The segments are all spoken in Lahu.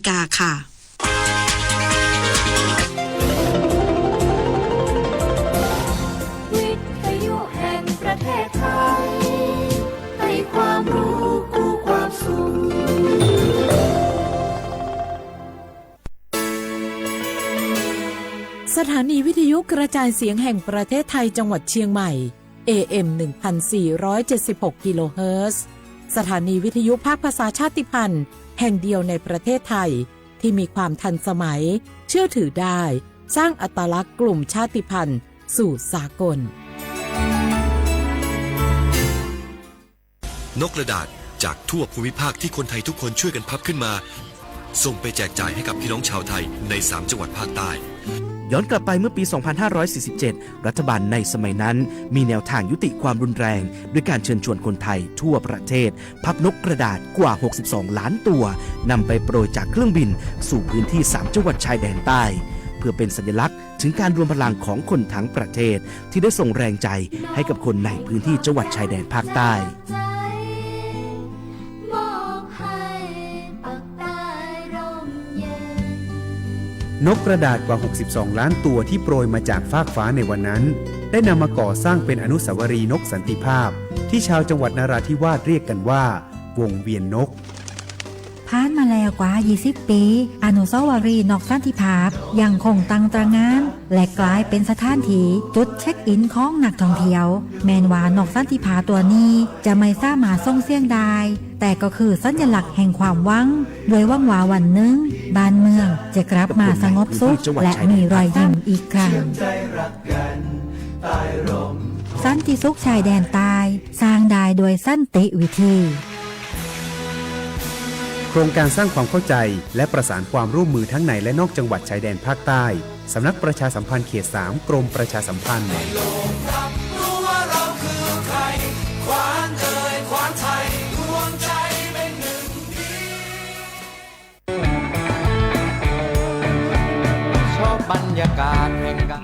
กาค่ะ วิทยุแห่งประเทศไทย ให้ความรู้คู่ความสุข สถานีวิทยุกระจายเสียงแห่งประเทศไทยจังหวัดเชียงใหม่ เอเอ็ม หนึ่งพันสี่ร้อยเจ็ดสิบหก กิโลเฮิรตซ์ สถานีวิทยุภาคภาษาชาติพันธุ์แห่งเดียวในประเทศไทย ที่มีความทันสมัย เชื่อถือได้ สร้างอัตลักษณ์กลุ่มชาติพันธุ์สู่สากล นกกระดาษจากทั่วภูมิภาคที่คนไทยทุกคนช่วยกันพับขึ้นมา ส่งไปแจกจ่ายให้กับพี่น้องชาวไทยในสามจังหวัดภาคใต้ ย้อนกลับไปเมื่อปี สองพันห้าร้อยสี่สิบเจ็ด รัฐบาลในสมัยนั้นมีแนวทางยุติความรุนแรง ด้วยการเชิญชวนคนไทยทั่วประเทศ พับนกกระดาษกว่า หกสิบสอง ล้านตัว นำไปโปรยจากเครื่องบินสู่พื้นที่สามจังหวัดชายแดนใต้ เพื่อเป็นสัญลักษณ์ถึงการรวมพลังของคนทั้งประเทศ ที่ได้ส่งแรงใจให้กับคนในพื้นที่จังหวัดชายแดนภาคใต้ นกกระดาษกว่า หกสิบสอง ล้านตัวที่โปรยมาจากฟากฟ้าในวันนั้น ได้นำมาก่อสร้างเป็นอนุสาวรีย์นกสันติภาพ ที่ชาวจังหวัดนราธิวาสเรียกกันว่า วงเวียนนก ผ่านมาแล้วกว่า ยี่สิบ ปี อนุสาวรีย์นกสันติภาพยังคงตั้งตระหง่าน และกลายเป็นสถานที่จุดเช็คอินของนักท่องเที่ยว แม้ว่านกสันติภาพตัวนี้จะไม่สามารถส่งเสียงได้ แต่ก็คือสัญลักษณ์แห่งความหวัง ด้วยหวังว่าวันหนึ่งบ้านเมืองจะกลับมาสงบสุข และมีรอยยิ้มอีกครั้ง สันติสุขชายแดนใต้ สร้างได้ด้วยสันติวิธี โครงการสร้างความเข้าใจและประสานความร่วมมือทั้งในและนอกจังหวัดชายแดนภาคใต้ สำนักประชาสัมพันธ์เขตสาม กรมประชาสัมพันธ์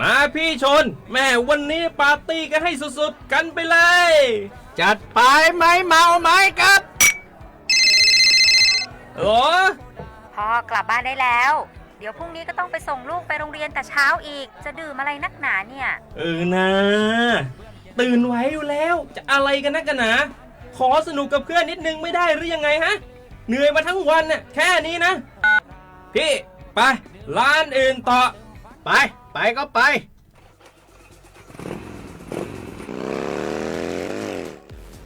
มาพี่ชน แม่วันนี้ปาร์ตี้กันให้สุดๆ กันไปเลย จัดไป ไม่เมาไม่ขับ ฮัลโหล พ่อกลับบ้านได้แล้ว เดี๋ยวพรุ่งนี้ก็ต้องไปส่งลูกไปโรงเรียนแต่เช้าอีก จะดื่มอะไรนักหนาเนี่ย เออนะ ตื่นไหวอยู่แล้ว จะอะไรกันนักกันหนา ขอสนุกกับเพื่อนนิดนึงไม่ได้หรือยังไงฮะ เหนื่อยมาทั้งวันน่ะ แค่นี้นะ พี่ ไป ร้านอื่นต่อ ไป ไปก็ไป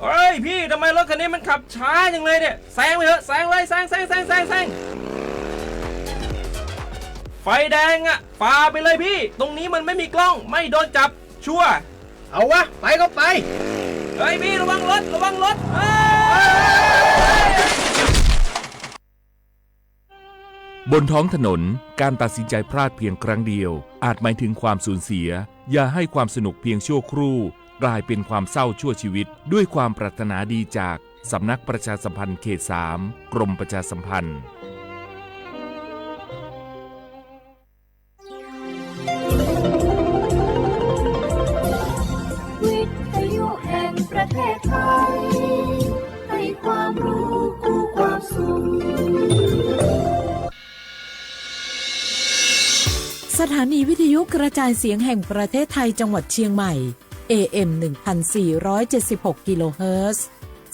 เฮ้ยพี่ ทำไมรถคันนี้มันขับช้าจังเลยเนี่ย แซงไปเถอะ แซงเลย แซง แซง แซง แซง แซง ไฟแดงอะ ฝ่าไปเลยพี่ ตรงนี้มันไม่มีกล้อง ไม่โดนจับ ชัวร์ เอาวะ ไปก็ไป เฮ้ยพี่ ระวังรถ ระวังรถ เฮ้ย บนท้องถนน การตัดสินใจพลาดเพียงครั้งเดียว อาจหมายถึงความสูญเสีย อย่าให้ความสนุกเพียงชั่วครู่ กลายเป็นความเศร้าชั่วชีวิต ด้วยความปรารถนาดีจากสำนักประชาสัมพันธ์เขตสาม กรมประชาสัมพันธ์ วิทยุแห่งประเทศไทย ให้ความรู้คู่ความสุข สถานีวิทยุกระจายเสียงแห่งประเทศไทยจังหวัดเชียงใหม่ เอเอ็ม หนึ่งพันสี่ร้อยเจ็ดสิบหก กิโลเฮิรตซ์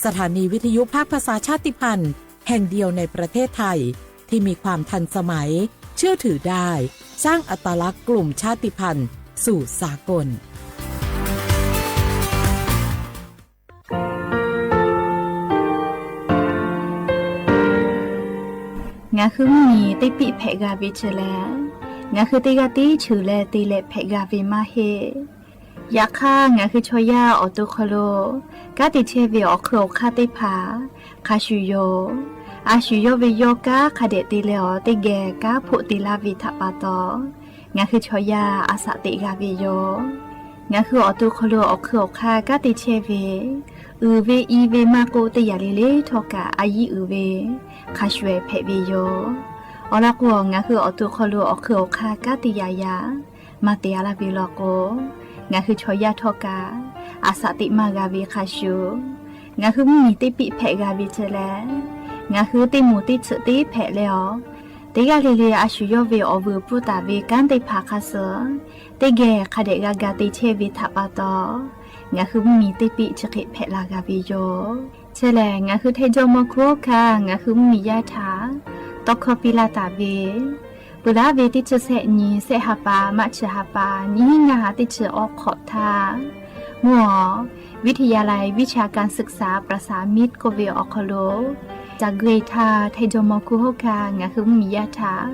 สถานีวิทยุภาคภาษาชาติพันธุ์แห่งเดียวในประเทศไทย ที่มีความทันสมัย เชื่อถือได้ สร้างอัตลักษณ์กลุ่มชาติพันธุ์สู่สากล Ngaˬ hui mvuhˇ miˬ teˇ piˆ hpehꞈ g'a ve chi lehˬ, ngaˬ hui teˇ g'aˇ tiˉ cheuˬ leh te leh hpehꞈ g'a ve maˇ heˆ. Yaꞈ hk'aˇ, ngaˬ hui chaw yaˇ awˬ to hk'aw lo kanˉ te chehˇ ve awˬ hk'eun awˬ hk'aˇ teˇ hpaˍ hk'a shuˍ yoˬ. A shuˍ yawˇ ve yawˇ kanˉ hk'a dehꞈ te leh awˬ teˇ geh kanˉ hpoˆ te laˇ ve htaꞈ pa taw, ngaˬ hui chaw yaˇ a shaꞈ teꞈ g'a ve yoˬ. Ngaˬ hui awˬ to hk'aw lo awˬ hk'eun awˬ hk'aˇ kanˉ te chehˇ ve, uiˍ ve i ve maˇ k'oˆ, teˇ yanˇ le le htawˇ kaꞈ a yiˇ uiˍ ve hk'a shuˍ ehˍ hpehꞈ ve yoˬ. Awˬ lawn k'o, ngaˬ hui awˬ to hk'aw lo awˬ hk'eun awˬ hk'aˇ kanˉ te yaꞈ yaꞈ maˇ te a laˇ ve law k'o, ngaˬ hui chaw yaˇ htawˇ kaꞈ a shaꞈ teꞈ maˇ g'a ve hk'a shuˍ, ngaˬ hui mvuhˇ miˬ teˇ piˆ hpehꞈ g'a ve chi lehˬ, ngaˬ hui teˇ moˍ teˇ tsuhꞈ teˇ hpehꞈ leh awˬ Teˇ g'aˇ le le a shu yawˇ ve awˬ vuiˬ pfuhˇ taˍ ve kanˉ teˇ hpaˍ hk'a suh teˇ geh hk'a dehꞈ g'a ga te chehˇ ve htaꞈ pa taw, ngaˬ hui mvuhˇmiˬ teˇ piˆ chi hk'e hpehꞈ la g'a ve yoˬ. Chi lehˬ, ngaˬ hui Htaiˍ Jawˇmawˇ Hkunˉ Hawˉ Hkanˇ ngaˬ hui mvuhˇmiˬ yaˇ htaꞈ tawˇ hkawˇ piˇ laˇ taˍ ve, peuˬ laˉ ve teˇ chi sehˆ nyi, sehˆ ha pa, maˇ chi ha pa, nyiˇ hinˉ ngaˇ ha teˇ chi awˬ hk'awꞈ htaˇ, mvuhˇ awˬ วิทยาลัยวิชาการศึกษาประสามิตร k'oˆ ve awˬ hk'aw lo ca gui htaˇ, Htaiˍ Jawˇmawˇ Hkunˉ Hawˉ Hkanˇ ngaˬ hui mvuhˇmiˬ yaˇ htaꞈ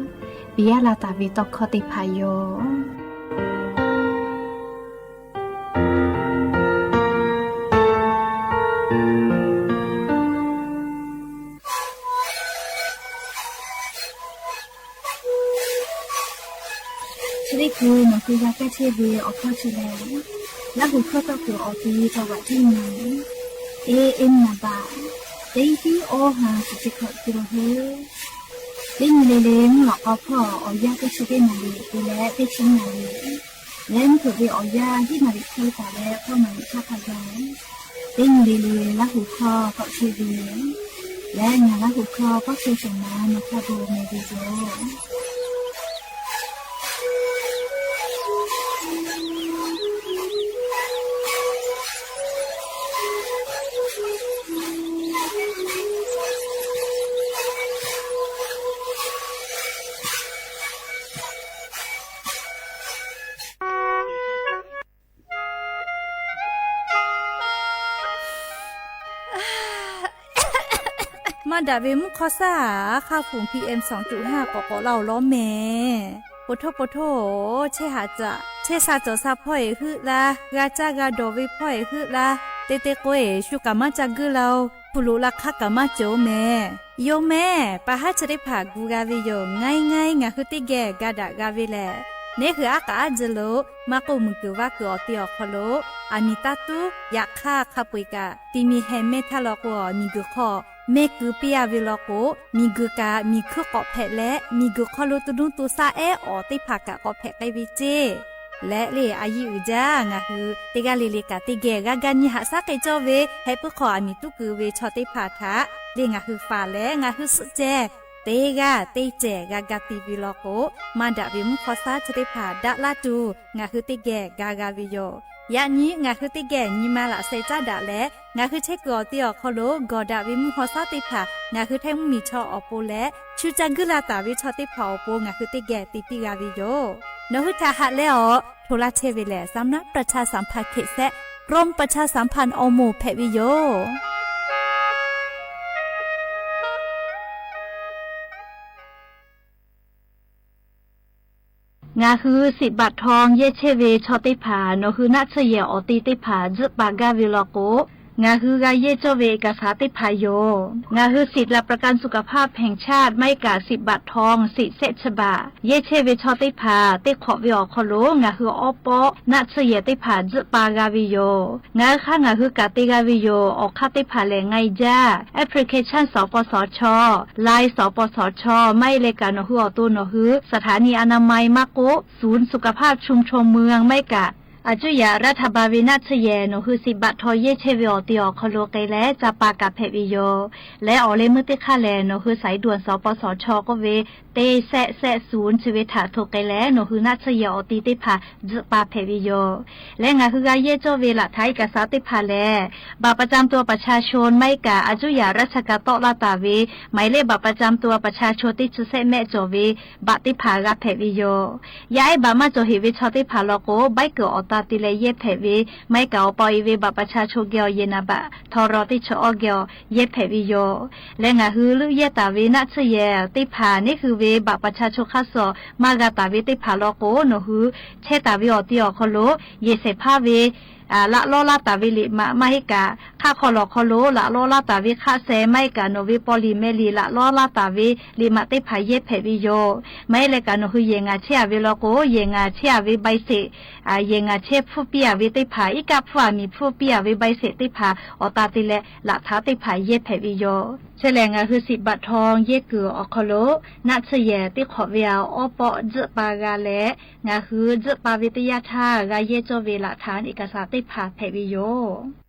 piˇ laˇ taˍ ve tawˇ hkawˇ teˇ hpaˍ yoˬ. Chi teˇ hkui nawˬ hui g'a kaˇ chehˇ ve awˬ hkawˇ chi lehˬ, Laˇ huˍ hkawˇ tawˇ kuiˬ awˬ ti taw g'aꞈ tiˇ nyi, e e naˍ baꞈ, teˇ tiˉ awˇ ha shiˍ chi hkawꞈ te la hui. Teˇ nyi le le mvuhˇ lawꞈ k'aw hpawˇ awˬ yanˇ teˇ chi teˇ naˍ riˍ te leh teˇ chi naˍ riˍ, leh mvuhˇ hpeuꞈ ve awˬ yanˇ hiˉ naˍ riˍ hk'e taˍ leh hkawˇ naˍ riˍ htaˇ hk'a gaˬ, teˇ nyi le le Laˇ huˍ hkawˇ tawˆ chehˇ ve, leh ngaˬ Laˇ huˍ hkawˇ pawˆ chehˇ shawˍ ma nawˬ hk'a bon meh ve yoˬ. Maˇ daꞈ ve mvuhˇ hk'awˇ saˉ, a hk'aˇ fuˍ PM สองจุดห้า k'awꞈ k'awꞈ laˇ-oˬ lawˉ mehˍ. Poˬ htoˇ poˬ htoˇ, chehˇ haꞈ caꞈ chehˇ sha cawˬ sha hpawˇ-eˬ heuˆ la, g'a caˇ g'a dawˬ ve hpawˇ-eˬ heuˆ la, te te k'o-eˬ shu kaꞈ maˇ ca guiˇ la-oˬ, hpu loꞈ la hk'aˇ kaꞈ maˇ cawˬ-oˬ mehˍ. Yoˬ mehˍ, pa haˉ chi teˇ hpaˍ gu g'a ve yoˬ. Ngaˇ e ngaˇ e ngaˬ hui teˇ geh ga daꞈ g'a ve lehˬ, neˉ hui aˉ k'aꞈ aˉ ji lo maˇ k'oˆ, muiˬ guiˬ vaˇ kuiˬ awˬ te awˬ hk'aw lo aˬ miˍ taˇ tuˉ yaꞈ hk'aˇ hk'a peu-eˬ kaꞈ ti mi heh mehˇ htaˇ law k'o, miˬ guiˬ hk'aw mehˇ keu piˇ-a ve law k'o, miˬ guiˬ kaꞈ miˬ hkuiˇ k'awꞈ hpehꞈ leh, miˬ guiˬ hk'aw lo to nuˇ to shaˆ ehˉ awˬ teˇ hpaˍ kaꞈ k'awꞈ hpehꞈ k'ai ve ceˇ. Leh le a yiˇ uiˍ jaˇ, ngaˬ hui teˇ g'aˇ le le kaꞈ teˇ geh g'a ga nyi haꞈ shaˉ k'ai cawˇ ve, heh puiˉ hk'aw aˬ miˍ tuˉ keu ve chaw teˇ hpaˍ htaꞈ le ngaˬ hui faˍ leh ngaˬ hui suhˆ ceh teˇ g'aˇ teˇ cehˬ g'a ga te ve law k'o, maˇ daꞈ ve mvuhˇ hk'awˇ saˉ chi teˇ hpaˍ daꞈ laˇ tuˬ ngaˬ hui teˇ geh ga g'a ve yoˬ. Yaꞈ nyi ngaˬ hui teˇ geh nyi ma laꞈ sheh caˉ daꞈ leh, ngaˬ hui chehˇ kuiˬ awˬ te awˬ hk'aw lo gawˬ daꞈ ve mvuhˇ hk'awˇ saˉ teˇ hpaˍ ngaˬ hui Htaiˇ mvuhˇmiˬ chaw awˬ pon leh, shu ca guiˇ la taˍ ve chaw teˇ hpaˍ awˬ pon ngaˬ hui teˇ geh te piˇ g'a ve yoˬ. Nawˬ hui htaꞈ haꞈ leh awˬ hto laˇ chehˇ ve lehˬ, สำนักประชาสัมพันธ์เขตแซะ กรมประชาสัมพันธ์ awˬ moˍ hpehꞈ ve yoˬ. Ngaˬ hui สิทธิ์บัตรทอง yehˇ chehˇ ve chaw teˇ hpaˍ nawˬ hui naˆ tsuhˇ yehˬ awˬ te teˇ hpaˍ tzuhˆ pa gaˇ ve law k'o, ngaˬ hui g'a yehˇ cawˇ ve เอกสาร teˇ hpaˍ yoˬ. Ngaˬ hui สิทธิ์หลักประกันสุขภาพแห่งชาติ maˇ heˆ kaꞈ สิทธิ์บัตรทอง สิทธิ์แซะ ฉบับ yehˇ chehˇ ve chaw teˇ hpaˍ teˇ hk'awꞈ ve awˬ hk'aw lo ngaˬ hui awˉ pawˆ naˆ tsuhˇ yehˬ teˇ hpaˍ tzuhˆ pa g'a ve yoˬ. Ngaˬ hui hk'aˇ ngaˬ hui kaꞈ te g'a ve yoˬ. Awˬ hk'aˇ teˇ hpaˍ lehˬ, ไงจ้า application สปสช, Line สปสช, maˇ heˆ leh kaꞈ nawˬ hui awˬ to nawˬ hui สถานีอนามัย maˇ k'oˆ ศูนย์สุขภาพชุมชนเมือง maˇ heˆ kaꞈ อายุทยารัฐบาล ve naˆ tsuhˇ yehˬ nawˬ hui สิทธิ์บัตรทอง yehˇ chehˇ ve awˬ te awˬ hk'aw lo k'ai leh ca pa kaꞈ hpehꞈ ve yoˬ. Leh awˬ leh meuˇ teˇ hk'aˇ lehˬ, nawˬ hui สายด่วน สปสช k'oˆ ve เจ็ด แซะ ศูนย์ chi ve htaꞈ hto k'ai leh nawˬ hui naˆ tsuhˇ yehˬ awˬ te teˇ hpaˍ tzuhˆ pa hpehꞈ ve yoˬ. Leh ngaˬ hui g'a yehˇ cawˇ ve หลักฐานเอกสาร teˇ hpaˍ lehˬ, บัตรประจำตัวประชาชน maˇ heˆ kaꞈ อายุทยาราชการ tawˆ laˇ taˍ ve หมายเลขบัตรประจำตัวประชาชน teˇ chi sehˆ mehˆ cawˬ ve บัตร teˇ hpaˍ g'a hpehꞈ ve yoˬ. Yaˇ ehˉ บัตร maˇ cawˬ heꞈ ve chaw teˇ hpaˍ law k'o, ใบเกิด awˬ ta te leh yehˇ hpehꞈ ve, maˇ heˆ kaꞈ awˬ pa awˬ e ve บัตรประชาชน geh awˬ yehˬ naˍ baꞈ htaw raw teˇ chi awˇ geh awˬ yehˇ hpehꞈ ve yoˬ. Leh ngaˬ hui leuˆ yehˇ taˍ ve naˆ tsuhˇ yehˬ teˇ hpaˍ neˉ hui ve บัตรประชาชน hk'aˇ suh maˇ g'a taˍ ve teˇ hpaˍ law k'o, nawˬ hui chehˇ taˍ ve awˬ te awˬ hk'aw lo yehˬ shehˍ hpaˇ ve laꞈ lawˇ laˇ taˍ ve liꞈ maꞈ, maˇ heˆ kaꞈ hk'aˆ hk'aw lawˬ hk'aw lo laꞈ lawˇ laˇ taˍ ve hk'aˆ sheh, maˇ heˆ kaꞈ nawˬ ve paw liꞈ meh liꞈ laꞈ lawˇ laˇ taˍ ve liꞈ maꞈ teˇ hpaˍ yehˇ hpehꞈ ve yoˬ. Maˇ heˆ leh kaꞈ nawˬ hui yehˬ ngaˬ chehˇ-a ve law k'o, yehˬ ngaˬ chehˇ-a ve ใบเสร็จ, yehˬ ngaˬ chehˇ hpfuhˇ piˇ-a ve teˇ hpaˍ, iˉ kaˆ hpfuhˇ aˬ miˍ hpfuhˇ piˇ-a ve ใบเสร็จ teˇ hpaˍ awˬ ta te leh laꞈ htaˇ teˇ hpaˍ yehˇ hpehꞈ ve yoˬ. Chi lehˬ, ngaˬ hui สิทธิ์บัตรทอง yehˇ kuiˬ awˬ hk'aw lo naˆ tsuhˇ yehˬ teˇ hk'awꞈ ve awˉ pawˆ tzuhˆ pa g'a leh, ngaˬ hui tzuhˆ pa ve teˇ yanˇ htaˇ g'a yehˇ cawˇ ve หลักฐานเอกสาร teˇ hpaˍ hpehꞈ ve yoˬ.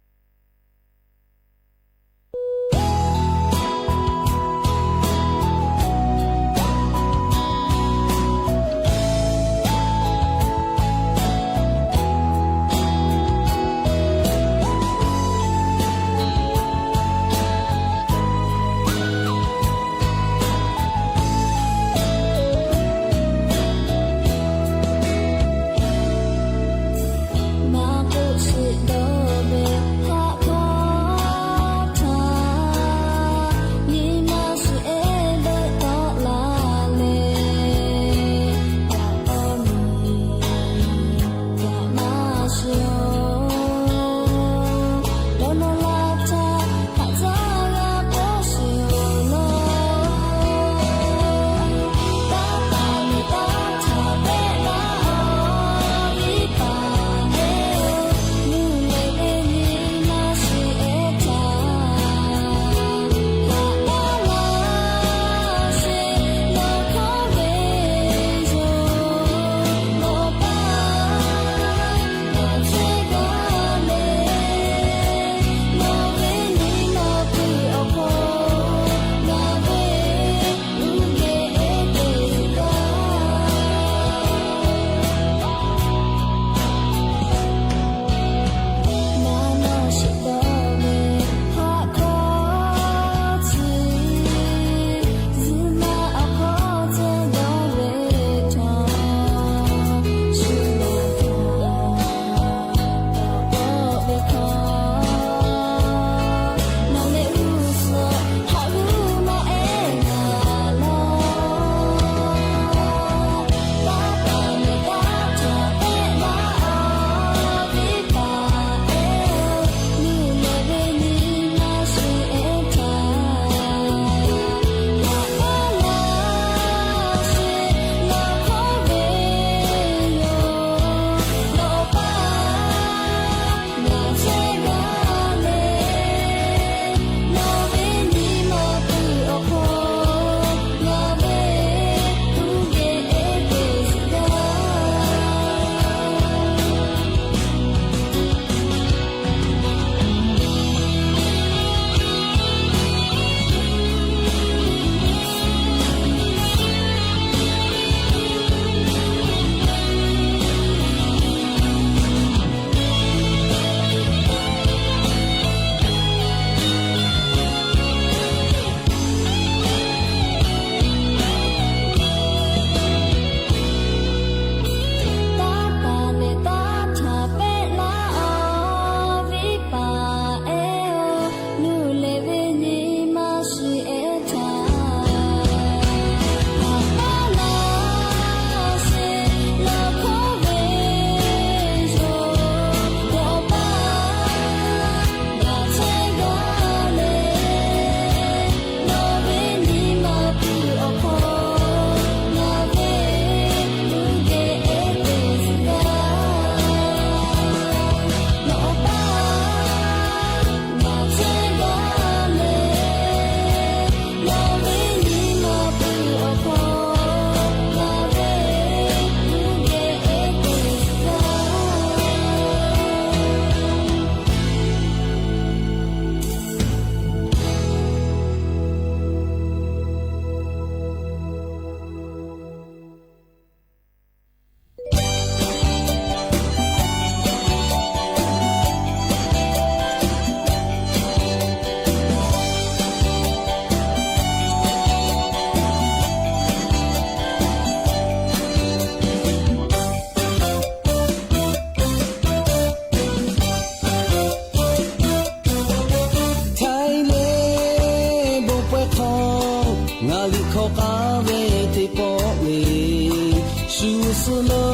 Suh lo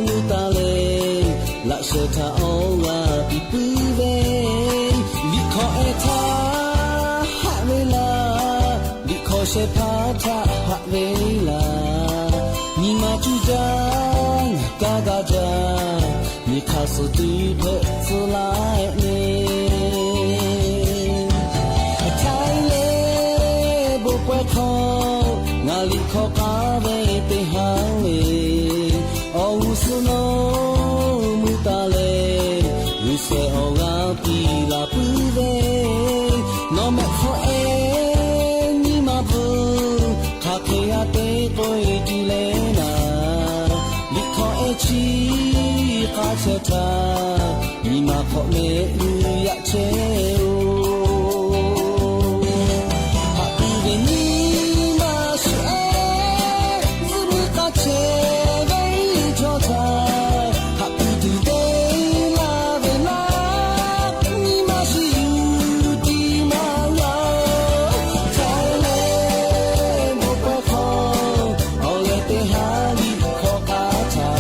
mui taˍ leh, laꞈ sheh htaꞈ awˬ g'a piˇ puiˉ ve, liꞈ hk'aw ehˉ htaˇ haꞈ ve laˬ, liꞈ hk'aw sheh hpaˇ htaꞈ haꞈ ve laˬ, nyi ma cuˇ jaˇ, ngaˬ kaˇ gaˇ jaˇ, nyi hk'aˇ suh tuˬ hpehꞈ tcuh laˇ-e le. Htaiˇ leh bon pawehˇ hk'aw, ngaˬ liꞈ hk'aw k'aˉ ve teˇ haˉ le. Awˬ g'uˇ suhˍ lo mui taˍ leh, g'uiˬ shehˍ awˬ g'aˇ piˇ laˬ puiˉ ve, nawˬ mehˆ hk'aw ehˉ nyi ma bvuhˬ, hk'aˬ hk'e g'a te k'oˆ-e tuˬ leh naˍ, liꞈ hk'aw ehˉ chi k'a chehˇ htaˇ, nyi ma hk'awꞈ mehˆ g'uiˬ yaꞈ chehˇ-oˬ. Haꞈ puiˉ ve nyi ma shiˍ ehˉ, zuhꞈ muiˬ k'a chehˇ ve chaw htaꞈ haꞈ puiˉ tuˬ te laˇ ve laˇ, nyi ma shiˍ yuˬ tiˍ maˇ g'a-oˬ. Htaiˇ leh bon pawehˇ hk'aw, awˬ leh teˇ haˉ liꞈ hk'aw k'aˉ htaˇ,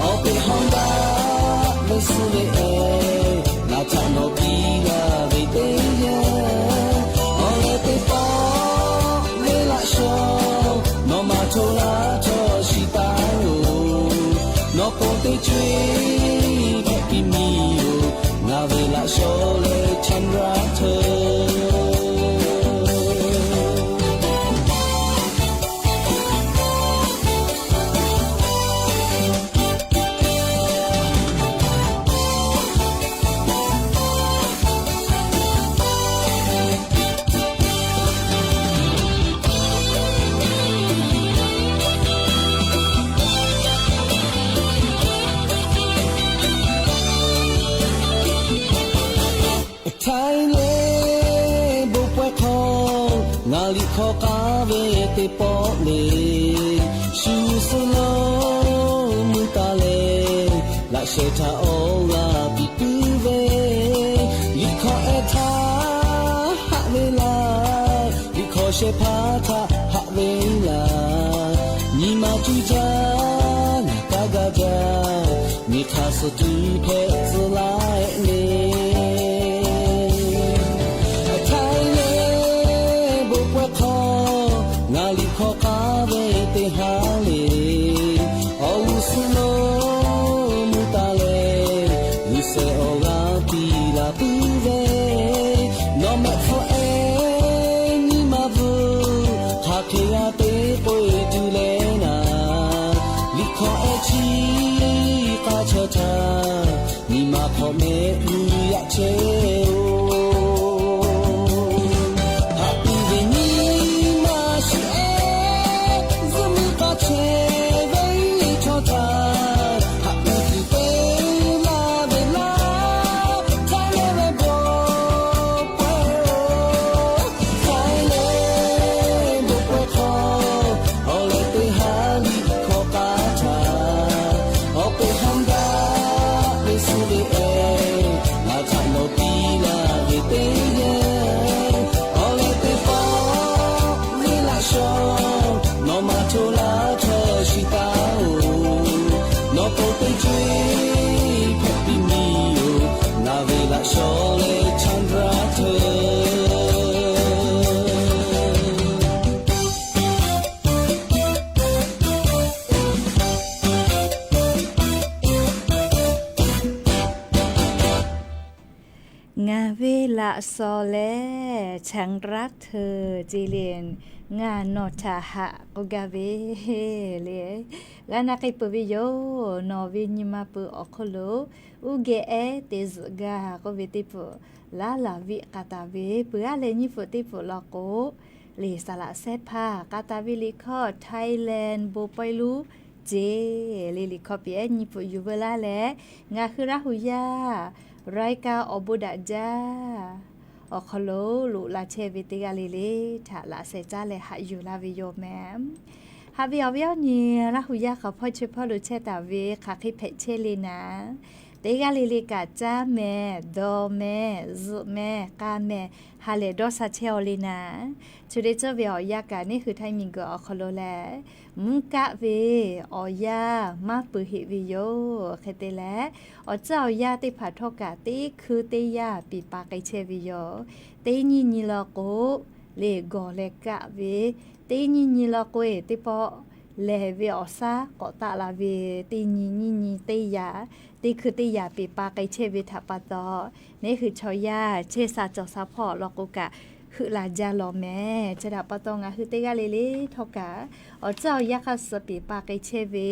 awˬ peꞈ hawˉ daꞈ ve suh ve eh, ngaˬ htaꞈ nawˬ piˇ laˇ ve teˇ yanˇ, awˬ leh teˇ pawˆ ve laꞈ shawnˍ, nawˬ maˇ hto laˇ htawˇ shiˍ taˍ-oˬ. Nawˬ k'oˆ teˇ co-eˬ hpehꞈ piˇ miˬ-oˬ, ngaˬ ve laꞈ shawnˍ leh chaw raˇ hteuˬ. Htaiˇ leh bon pawehˇ hk'aw, ngaˬ liꞈ hk'aw k'aˉ ve teˇ pawˆ le. Shu suh lo mui taˍ leh, laꞈ sheh htaꞈ awˬ g'a piˇ puiˉ ve, liꞈ hk'aw ehˉ htaˇ haꞈ ve laˇ, liꞈ hk'aw sheh hpaˇ htaꞈ haꞈ ve laˇ, nyi ma cuˇ jaˇ, ngaˬ kaˇ gaˇ jaˇ, nyi hk'aˇ suh tuˬ hpehꞈ tcuh laˇ-e le. Htaiˇ leh bon pawehˇ hk'aw, ngaˬ liꞈ hk'aw k'aˉ ve teˇ haˉ le. Awˬ g'uˇ suhˍ lo mui taˍ leh, g'uiˬ shehˍ awˬ g'aˇ piˇ laˬ puiˉ ve, nawˬ mehˆ hk'aw ehˉ nyi ma bvuhˬ, hk'aˬ hk'e g'a te k'oˆ-e tuˬ leh naˍ, liꞈ hk'aw ehˉ chi k'a chehˇ htaˇ, nyi ma hk'awꞈ mehˆ g'uiˬ yaꞈ chehˇ-oˬ. Haꞈ puiˉ ve nyi ma shiˍ ehˉ, zuhꞈ muiˬ k'a chehˇ ve chaw htaꞈ haꞈ puiˉ tuˬ te laˇ ve laˇ, htaiˇ leh ve bon pawehˇ-oˬ. Htaiˇ leh bon pawehˇ hk'aw, awˬ leh teˇ haˉ liꞈ hk'aw k'aˉ htaˇ, awˬ peꞈ hawˉ daꞈ ve suh ve eh, ngaˬ htaꞈ nawˬ piˇ laˇ ve teˇ yanˇ, awˬ leh teˇ pawˆ ve laꞈ shawnˍ, nawˬ maˇ hto laˇ htawˇ shiˍ taˍ-oˬ. Nawˬ k'oˆ teˇ co-eˬ hpehꞈ piˇ miˬ-oˬ, ngaˬ ve laꞈ shawnˍ leh chaw raˇ hteuˬ. Ngaˬ ve laꞈ shawnˍ leh chaw raˇ hteuˬ ce le, ngaˬ nawˬ htaꞈ haꞈ k'oˆ gaˇ ve le. G'a na k'ai peuˬ ve yoˬ. Nawˬ ve nyi ma peuˬ awˬ hk'oˆ lo uˉ geh ehˉ te zuhꞈ gaˇ k'oˆ ve teˇ pfuhˍ, laˉ laˬ viˆ k'a taˍ ve peuˬ-aˉ leh nyiˇ pfuhˍ teˇ pfuhˍ law k'o, liꞈ saˍ laꞈ shehˇ hpaˇ k'a taˍ ve liꞈ hkawˇ Thailand bon pawehˇ luˇ ce le, liꞈ hkawˇ piˇ-ehˉ nyiˇ pfuhˍ yuˬ veu laˇ leh, ngaˬ hui Laˇ hu yaˇ รายการ awˬ bon daꞈ jaˇ awˬ hk'aw lo loꞈ la chehˇ ve teˇ g'aˇ le le htaꞈ laꞈ sheh caˉ leh haꞈ yuˬ laˇ ve yoˬ mehˍ. Haꞈ ve awˬ viˉ awˬ nyi, Laˇ hu yaˇ hk'aˬ hpawˇ chi hpawˇ lo chehˇ taˍ ve hk'aˬ hk'e hpehꞈ chehˇ le naˍ, Teˇ g'aˇ le le kaꞈ caˇ mehˍ, dawˬ mehˍ, zuhꞈ mehˍ, k'a mehˍ, ha lehˬ dawˇ sha chehˇ-aw le naˍ. Chi teˇ ceuˬ ve awˬ yanˇ kaꞈ neˇ hui htaiˇ miˬguiˬ awˬ hk'aw lo lehˬ, mvuhˇ kaˆ ve awˬ yanˇ maˇ peuˬ heꞈ ve yoˬ. Hk'e te leh, awˬ tcuhˉ awˬ yanˇ teˇ hpaˍ htawˇ kaꞈ teˇ hkui teˇ yanˇ piˍ pa k'ai chehˇ ve yoˬ. Teˇ nyi nyi law k'o, le gawˬ leh kaˆ ve, teˇ nyi nyi law k'o-e teˇ pawˆ lehˬ ve awˬ shaˉ k'awꞈ taˆ la ve, teˇ nyi nyi nyi teˇ yanˇ, teˇ hkui teˇ yanˇ piˍ pa k'ai chehˇ ve htaꞈ pa taw, neˇ hui chaw yaˇ chehˇ sha cawˬ sha hpawˇ awˬ lawn k'o kaꞈ heuˆ la jaˇ lawˬ mehˍ. Chi htaꞈ pa taw ngaˬ hui teˇ g'aˇ le le htawˇ kaꞈ, awˬ tcuhˉ awˬ yanˇ hk'aˇ suh piˍ pa k'ai chehˇ ve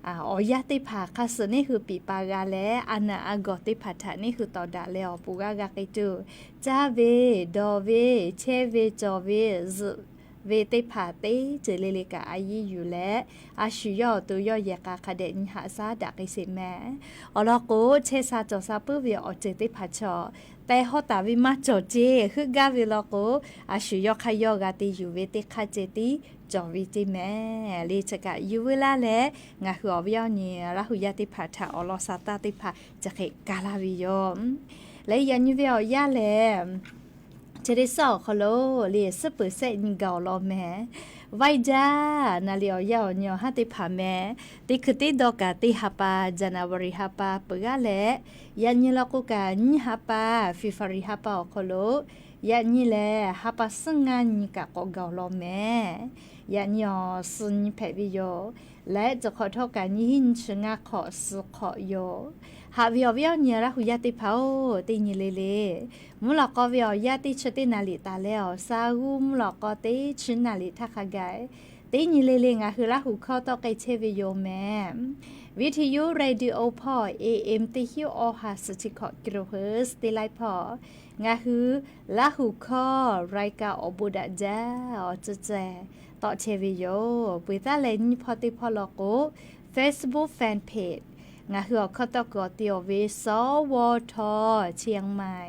awˬ yanˇ teˇ hpaˍ hk'aˇ suh neˇ hui piˍ pa g'a leh, a naˬ a gawˬ teˇ hpaˍ htaꞈ neˇ hui tawˍ daꞈ leh awˬ pon g'aˇ g'a k'ai tuˬ, caˇ ve, dawˬ ve, chehˇ ve, cawˬ ve, zuhꞈ ve teˇ hpaˍ teˇ ceuˬ le le kaꞈ a yiˇ yuˬ leh, a shu yawˇ awˬ to yawˇ yehˬ k'a hk'a dehꞈ nyi haꞈ shaˉ daꞈ k'ai sheˍ mehˍ. Awˬ lawn k'o, chehˇ sha cawˬ sha puiˉ ve awˬ ceuˬ teˇ hpaˍ chaw, teh hawˉ taˍ ve maˇ cawˬ ceˇ. Heuˆ gaˇ ve law k'o, a shu yawˇ hk'aˇ yawˇ g'a te yuˬ ve teˇ hk'aˇ ceh tiˉ cawˬ ve ceˇ mehˍ. Le chi kaꞈ yuˬ veu laˇ leh, ngaˬ hui awˬ viˉ awˬ nyi Laˇ hu yaˇ teˇ hpaˍ htaꞈ awˬ lawn sa taˇ teˇ hpaˍ chi hk'e ka laˇ ve yoˬ. Leh yaꞈ nyi ve awˬ yanˇ lehˬ, chi teˇ suhˉ awˬ hk'aw lo le suhˉ peuˬ sehˆ nyi gaˬ awˬ lawn mehˍ. Vaiˇ jaˇ naˍ riˍ awˬ yanˇ awˬ nyi awˬ haˉ teˇ hpaˍ mehˍ. Teˇ hkui teˇ dawˇ kaꞈ teˇ ha pa, January ha pa peuˬ g'aˇ leh, yaꞈ nyi law k'o kaꞈ nyiˇ ha pa, February ha pa awˬ hk'aw lo, yaꞈ nyi lehˬ ha pa suhˉ ngaˇ nyi kaꞈ k'awꞈ gaˬ awˬ lawn mehˍ. Yaꞈ nyi awˬ suh nyi hpehꞈ ve yoˬ. Leh cawˬ hk'awꞈ htawˇ kaꞈ nyiˇ hinˉ nyiˇ chi ngaˇ hk'awꞈ suh hk'awꞈ yoˬ. Haꞈ ve awˬ viˉ awˬ nyi Laˇ hu yaˇ teˇ hpaˍ-oˬ, teˇ nyi le le, mvuhˇ lawꞈ k'aw ve awˬ yanˇ teˇ chi teˇ naˍ riˍ taˍ leh awˬ shaˉ g'uˇ mvuhˇ lawꞈ k'aw teˇ chi naˍ riˍ htaˇ hk'a gaˬ, teˇ nyi le le ngaˬ hui Laˇ hu hkawˇ tawˆ k'ai chehˇ ve yoˬ mehˍ. Viˇ hti yuˇ radio hpawˇ A M teˇ hinˉ awˬ ha suhˍ chi hkawꞈ kilohertz teˇ laiˉ hpawˇ, ngaˬ hui Laˇ hu hkawˇ รายการ awˬ bon daꞈ jaˇ awˬ ceuˬ ceh tawˆ chehˇ ve yoˬ. Peuˬ taˉ leh nyiˇ hpawˇ teˇ hpawˇ law k'o, Facebook fan page ngaˬ hui awˬ hkawˇ tawˆ kuiˬ awˬ te awˬ ve สวท เชียงใหม่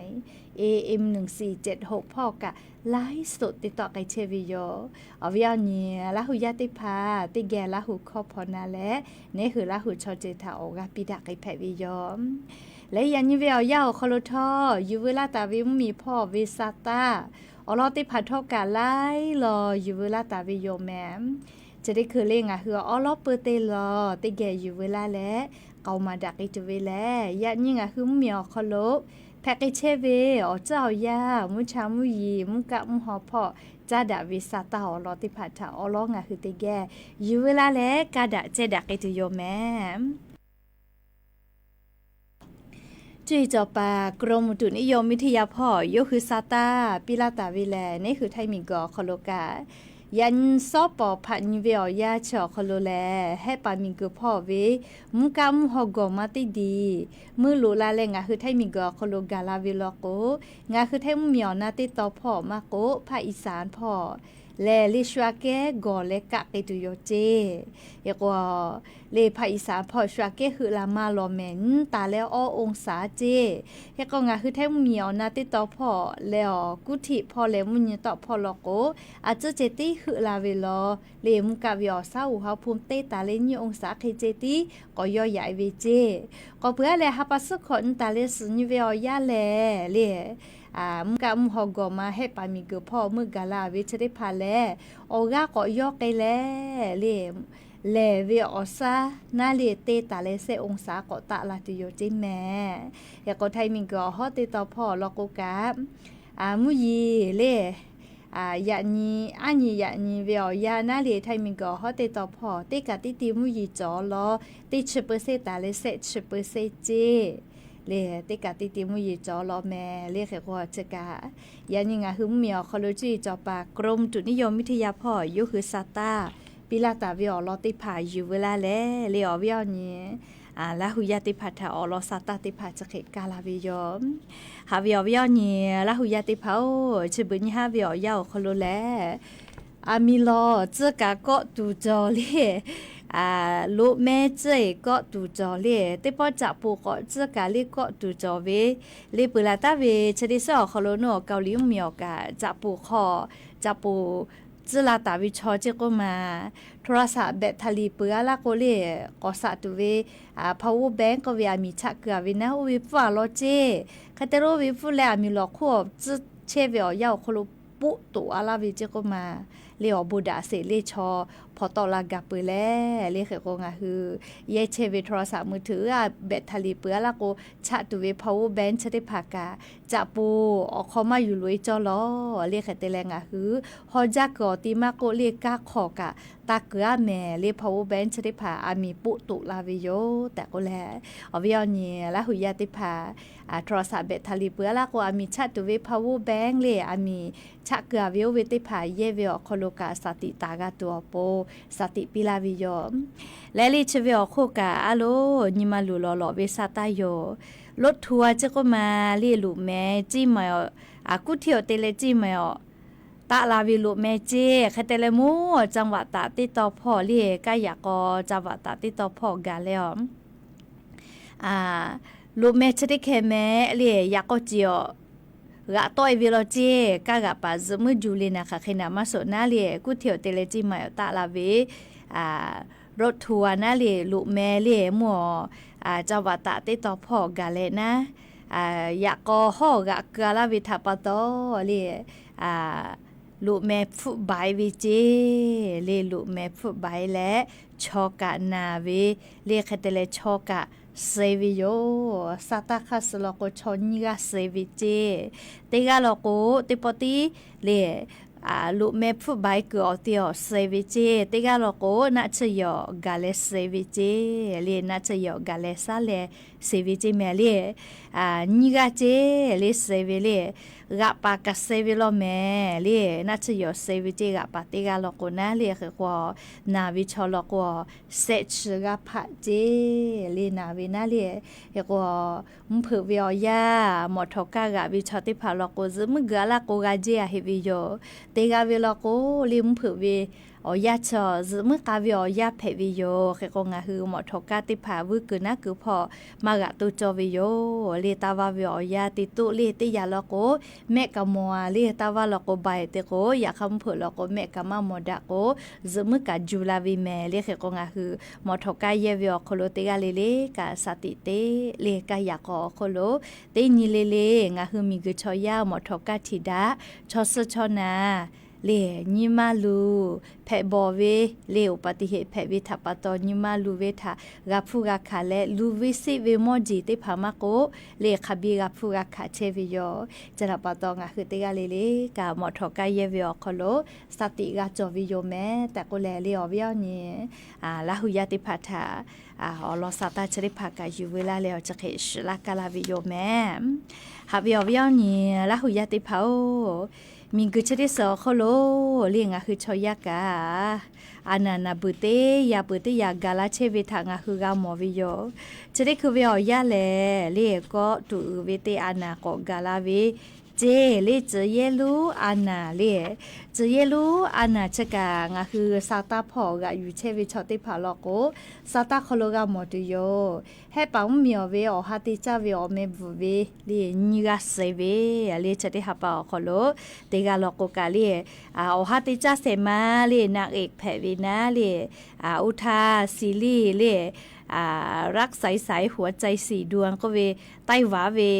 A M หนึ่งสี่เจ็ดหก hpawˇ kaꞈ ไลฟ์สด te tawˆ k'ai chehˇ ve yoˬ. Awˬ viˉ awˬ nyi Laˇ hu yaˇ teˇ hpaˍ teˇ geh Laˇ hu hkawˇ hpaw na leh, neˇ hui Laˇ hu chaw ceuˬ htaꞈ awˬ g'aˇ piˇ daꞈ k'ai hpehꞈ ve yoˬ. Leh yaꞈ nyi ve awˬ yanˇ awˬ hk'aw lo htawˇ yuˬ veu laˇ taˍ ve mvuhˇmiˬ hpawˇ ve sa taˇ awˬ lawn teˇ hpaˍ htawˇ kaꞈ laiˉ law yuˬ veu laˇ taˍ ve yoˬ mehˍ. Chi teˇ hkui le ngaˬ hui awˉ lawˉ peu teˇ law teˇ geh yuˬ veu laˇ leh, k'aoˍ maˍ daꞈ k'ai tuˬ ve lehˬ, yaꞈ nyi ngaˬ hui mvuhˇmiˬ awˬ hk'aw lo hpehꞈ k'ai chehˇ ve awˬ tcuhˉ awˬ yanˇ, mvuhˇ cha mvuhˇ yiˍ, mvuhˇ kaˆ mvuhˇ haw hpawˇ caˇ daꞈ ve sa taˇ awˬ lawn teˇ hpaˍ htaꞈ awˉ lawˉ ngaˬ hui teˇ geh yuˬ veu laˇ leh, kaˇ daꞈ cehˇ daꞈ k'ai tuˬ yoˬ mehˍ. Cuˇ yiˍ cawˬ paˍ กรมอุตุนิยมวิทยา hpawˇ yawˇ hui sa taˇ piˇ laˇ taˍ ve lehˬ, neˇ hui Htaiˇ miˬguiˬ awˬ hk'aw lo kaꞈ, yaꞈ nyi sawˉ pawˍ hpaꞈ nyi ve awˬ yanˇ chi awˬ hk'aw lo lehˬ, Hehˆ paˍ miˬguiˬ hpawˇ ve mvuhˇ kaˆ mvuhˇ haw gawˬ ma teˇ diˬ meuˇ loꞈ la leh ngaˬ hui Htaiˇ miˬguiˬ awˬ hk'aw lo gaˬ la ve law k'o, ngaˬ hui Htaiˇ mvuhˇmiˬ awˬ na teˇ taw hpawˇ maˇ k'oˆ, ภาคอีสาน hpawˇ lehˬ, le shu aꞈ kehˉ gawˬ leh kaˆ k'ai tuˬ yoˬ ceˇ. Hk'e k'o, le ภาคอีสาน hpawˇ shu aꞈ kehˉ heuˆ la maˇ lawˬ mehˍ, nyiˇ taˍ leh awˇ องศา ceˇ. Hk'e k'o, ngaˬ hui Htaiˇ mvuhˇmiˬ awˬ na teˇ taw hpawˇ leh awˬ kuˉ htiˆ hpawˇ leh mvuhˇ nyi tawˆ hpawˇ law k'o, a tcuhˉ ceh tiˉ heuˆ la ve law, le mvuhˇ kaˆ ve awˬ shaˉ อุณหภูมิ teˇ taˍ leh nyiˇ องศา hk'e ceh tiˉ k'awꞈ yawˇ yaꞈ ve ceˇ. K'awꞈ peuˬ aˉ leh, ha pa suhˉ hkawꞈ nyi taˍ leh suhˍ nyi ve awˬ yanˇ lehˬ, le mvuhˇ kaˆ mvuhˇ haw gawˬ ma Hehˆ paˍ miˬguiˬ hpawˇ meuˇ gaˬ la ve chi teˇ hpaˍ lehˬ, awˬ g'aˇ k'awꞈ yawˇ k'ai leh, le lehˬ ve awˬ shaˉ naˉ le teˇ taˍ leh shehˆ องศา k'awꞈ taˆ la tuˬ yoˬ ceˇ mehˍ. Hk'e k'o, Htaiˇ miˬguiˬ awˬ hawˉ teˇ taw hpawˇ law k'o kaꞈ, mvuhˇ yeˬ le, yaꞈ nyi, aˉ nyi yaꞈ nyi ve awˬ yanˇ naˉ le Htaiˇ miˬguiˬ awˬ hawˉ teˇ taw hpawˇ teˇ kaꞈ teˇ te mvuhˇ yeˬ cawˬ law, teˇ chi เปอร์เซ็นต์ taˍ leh shehˆ chi เปอร์เซ็นต์ ceˇ. Le teˇ kaꞈ teˇ te mvuhˇ yeˬ cawˬ law mehˍ. Le hk'e k'o chi kaꞈ, yaꞈ nyi ngaˬ hui mvuhˇmiˬ awˬ hk'aw lo cuˇ yiˍ cawˬ paˍ กรมอุตุนิยมวิทยา hpawˇ yawˇ hui sa taˇ piˇ laˇ taˍ ve awˬ lawn teˇ hpaˍ yuˬ veu laˇ leh, le awˬ viˉ awˬ nyi Laˇ hu yaˇ teˇ hpaˍ htaꞈ awˬ lawn sa taˇ teˇ hpaˍ chi hk'e kaˇ la ve yoˬ. Haꞈ ve awˬ viˉ awˬ nyi Laˇ hu yaˇ teˇ hpaˍ-oˬ, chi beuꞈ nyi haˉ ve awˬ yanˇ awˬ hk'aw lo lehˬ, aˬ miˍ lawˬ tcuhˉ kaꞈ kawˆ tuˬ cawˬ le, loꞈ mehˇ tcuhˉ-eˬ kawˆ tuˬ cawˬ le, teˇ pawˆ caꞈ poˍ k'awꞈ tcuhˉ kaꞈ le kawˆ tuˬ cawˬ ve, le peuˬ laˬ taˍ ve chi teˇ suhˉ awˬ hk'aw lo naˇ awˬ Kaoˍliˍ mvuhˇmiˬ awˬ kaꞈ caꞈ poˍ hk'aw, caꞈ poˍ tcuhˉ la taˍ ve chaw ceˇ k'oˆ ma, โทรศัพท์ แบตเตอรี่ peuˬ a laˇ k'o le, k'awꞈ shaꞈ tuˬ ve power bank k'oˆ ve aˬ miˍ chaˆ keu a ve naˉ oˇ ve pfuhˇ a law ceˇ. Hk'e te lo oˇ ve pfuhˇ leh aˬ miˍ lawˬ hk'oˆ awˬ tcuhˉ chehˇ ve awˬ yanˇ awˬ hk'aw lo poˆ toꞈ a laˇ ve ceˇ k'oˆ ma, le awˬ bon daꞈ sheˍ le chaw hpaw tawˆ la gaˬ peuˬ leh, le hk'e k'o ngaˬ hui yehˇ chehˇ ve โทรศัพท์มือถือ a แบตเตอรี่ peuˬ a laˇ k'o, chaˆ tuˬ ve power bank chi teˇ hpaˍ kaꞈ caꞈ po awˬ hk'aw maˇ yuˬ loꞈ e cawˇ lawˬ. Le hk'e te leh ngaˬ hui haw jaˇ kuiˬ awˬ ti maˇ k'oˆ le, kaˇ hk'awꞈ kaꞈ taˇ kuiˬ a mehˍ le power bank chi teˇ hpaˍ aˬ miˍ poˆ toꞈ la ve yoˬ tehꞈ k'oˆ leh, awˬ viˉ awˬ nyi Laˇ huˍ yaˇ teˇ hpaˍ โทรศัพท์ แบตเตอรี่ peuˬ a laˇ k'o, aˬ miˍ chaˆ tuˬ ve power bank le aˬ miˍ chaˆ keu a ve oˇ ve teˇ hpaˍ yehˇ ve awˬ hk'aw lo kaꞈ shaˍ tiꞈ taˍ g'a tuˬ awˬ pon shaˍ tiꞈ piˇ laˇ ve yoˬ. Leh le chi ve awˬ hk'oˆ kaꞈ a loˬ nyi ma luˬ lawˬ lawꞈ ve sa taˇ yoˬ. รถทัวร์ ceˇ k'oˆ ma, le loꞈ meh ceˇ maˬ awˬ, kuˉ hteˇ awˬ te leh ceˇ maˬ awˬ taˆ la ve loꞈ meh ceˇ. Hk'e te leh mvuhˇ จังหวัดตาก teˇ taw hpawˇ le, kaˇ yaꞈ k'aw จังหวัดตาก teˇ taw hpawˇ gaˬ leh a loꞈ meh chi teˇ hkeh meh le, yaꞈ k'aw ceˬ awˬ g'aꞈ tawˆ e ve law ceˇ. Kaˇ g'aꞈ paˍ zuhꞈ muiˉ ju le naˬ hk'aˬ hk'e naˬ maˇ suhˍ naˉ le, kuˉ hteˇ awˬ te leh ceˇ maˬ awˬ taˆ la ve รถทัวร์ naˉ le loꞈ meh le mvuhˇ จังหวัดตาก teˇ taw hpawˇ gaˬ leh naˉ, yaꞈ k'aw hawˉ g'aꞈ keu a laˇ ve htaꞈ pa taw le, loꞈ meh hpfuhˆ baiˍ ve ceˇ. Le loꞈ meh hpfuhˆ baiˍ leh chaw kaꞈ naˬ ve le, hk'e te leh chaw kaꞈ suh ve yoˬ. Sa taˇ hk'aˇ suh law k'o chaw nyiˇ g'aˇ suh ve ceˇ. Teˇ g'aˇ law k'o, teˇ pawˆ tiˉ le loꞈ meh hpfuhˆ baiˍ kuiˬ awˬ te awˬ suh ve ceˇ. Teˇ g'aˇ law k'o naˆ tsuhˇ yawˬ gaˬ leh suh ve ceˇ. Le naˆ tsuhˇ yawˬ gaˬ leh saˉ leh suh ve ceˇ mehˍ le. Nyiˇ g'aˇ ceˇ le suh ve le. G'aꞈ paˍ kaꞈ suh ve law mehˍ le. Naˆ tsuhˇ yawˬ suh ve ceˇ. G'aꞈ paˍ teˇ g'aˇ law k'o naˉ le, hk'e k'o naˬ ve chaw law k'o, sehˆ chi g'aˇ hpaˆ ceˇ le naˬ ve naˉ le. Hk'e k'o mvuhˇ hpeuꞈ ve awˬ yanˇ mawꞈ htawꞈ kaˇ g'aꞈ ve chaw teˇ hpaˍ law k'o, zuhꞈ muiˉ g'uiˬ a laˇ k'o g'a jeˇ a heˆ ve yoˬ. Teˇ g'aˇ ve law k'o le mvuhˇ hpeuꞈ ve awˬ yanˇ chi zuhꞈ muiˉ k'a ve awˬ yanˇ hpehꞈ ve yoˬ. Hk'e k'o ngaˬ hui mawꞈ htawꞈ kaˇ teˇ hpaˍ vuiˇ kuiˬ naˉ kuiˬ hpawˇ maˇ g'aꞈ to cawˇ ve yoˬ. Le taˇ vaˇ ve awˬ yanˇ te toˆ le teˇ yanˇ law k'o, mehˆ kaꞈ mawˬ a le taˇ vaˇ law k'o ba e te k'o, yaꞈ hk'aˇ mvuhˇ hpeuꞈ law k'o mehˆ kaꞈ maˇ mawˬ daꞈ k'o, zuhꞈ muiˉ kaꞈ ju la ve mehˍ le. Hk'e k'o ngaˬ hui mawꞈ htawꞈ kaˇ yehˇ ve awˬ hk'aw lo teˇ g'aˇ le le kaꞈ shaˍ tiꞈ te le kaˇ yaꞈ k'aw awˬ hk'oˆ lo teˇ nyi le le ngaˬ hui miˬ guiˬ chaw yaˇ mawꞈ htawꞈ kaˇ htiꞈ daꞈ chaw suh chaw naˬ le nyi ma luˬ hpehꞈ bawˬ ve le อุบัติเหตุ hpehꞈ ve htaꞈ pa taw nyi ma luˬ ve htaꞈ g'a hpfuhˇ g'a hkanˍ leh, luˬ ve seˆ ve mawˇ jeˬ teˇ hpaˍ maˇ k'oˆ le hk'a biˇ g'a hpuˇ g'a hkanˍ chehˇ ve yoˬ. Chi htaꞈ pa taw ngaˬ hui teˇ g'aˇ le le kaꞈ mawꞈ htawꞈ kaˇ yehˇ ve awˬ hk'aw lo shaˍ tiꞈ g'a cawˬ ve yoˬ mehˍ tehꞈ k'oˆ leh le awˬ viˉ awˬ nyi Laˇ huˍ yaˇ teˇ hpaˍ htaꞈ awˬ lawn sa taˇ chi teˇ hpaˍ kaꞈ yuˬ ve laˇ leh awˬ chi hk'e shiˍ laˇ kaˇ laˇ ve yoˬ mehˍ. Haꞈ ve awˬ viˉ awˬ nyi Laˇ huˍ yaˇ teˇ hpaˍ-oˬ, miˬ guiˬ chi teˇ suhˍ awˬ hk'oˆ lo le ngaˬ hui chaw yaˇ kaꞈ a naˬ naˬ beuˬ teˇ yaꞈ peuˬ teˇ yaꞈ gaˬ la chehˇ ve htaꞈ ngaˬ hui g'a mawˬ ve yoˬ. Chi teˇ hkui ve awˬ yanˇ lehˬ le kawˆ tuˬ uiˍ ve teˇ a naˬ k'awꞈ gaˬ la ve ceˇ le. Tcuh yehˇ lonˉ a naˬ le, tcuh yehˇ lonˉ a naˬ chi kaꞈ ngaˬ hui sa taˇ hpawˇ g'aꞈ yuˬ chehˇ ve chaw teˇ hpaˍ law k'o, sa taˇ hk'aw lo g'a mawˬ tuˬ yoˬ. Hehˆ paˍ mvuhˇ miˬ awˬ ve awˬ ha te caˇ ve awˬ meh bvuhꞈ ve le nyiˇ g'aˇ suh ve le chi teˇ ha pa awˬ hk'aw lo teˇ g'aˇ law k'o kaꞈ le awˬ ha te caˇ shehˍ ma le naˆ eˍ hpehꞈ ve naˉ le, oˇ htaˇ ซีรีส์ le รักใสๆ หัวใจสี่ดวง k'oˆ ve Taiwan ve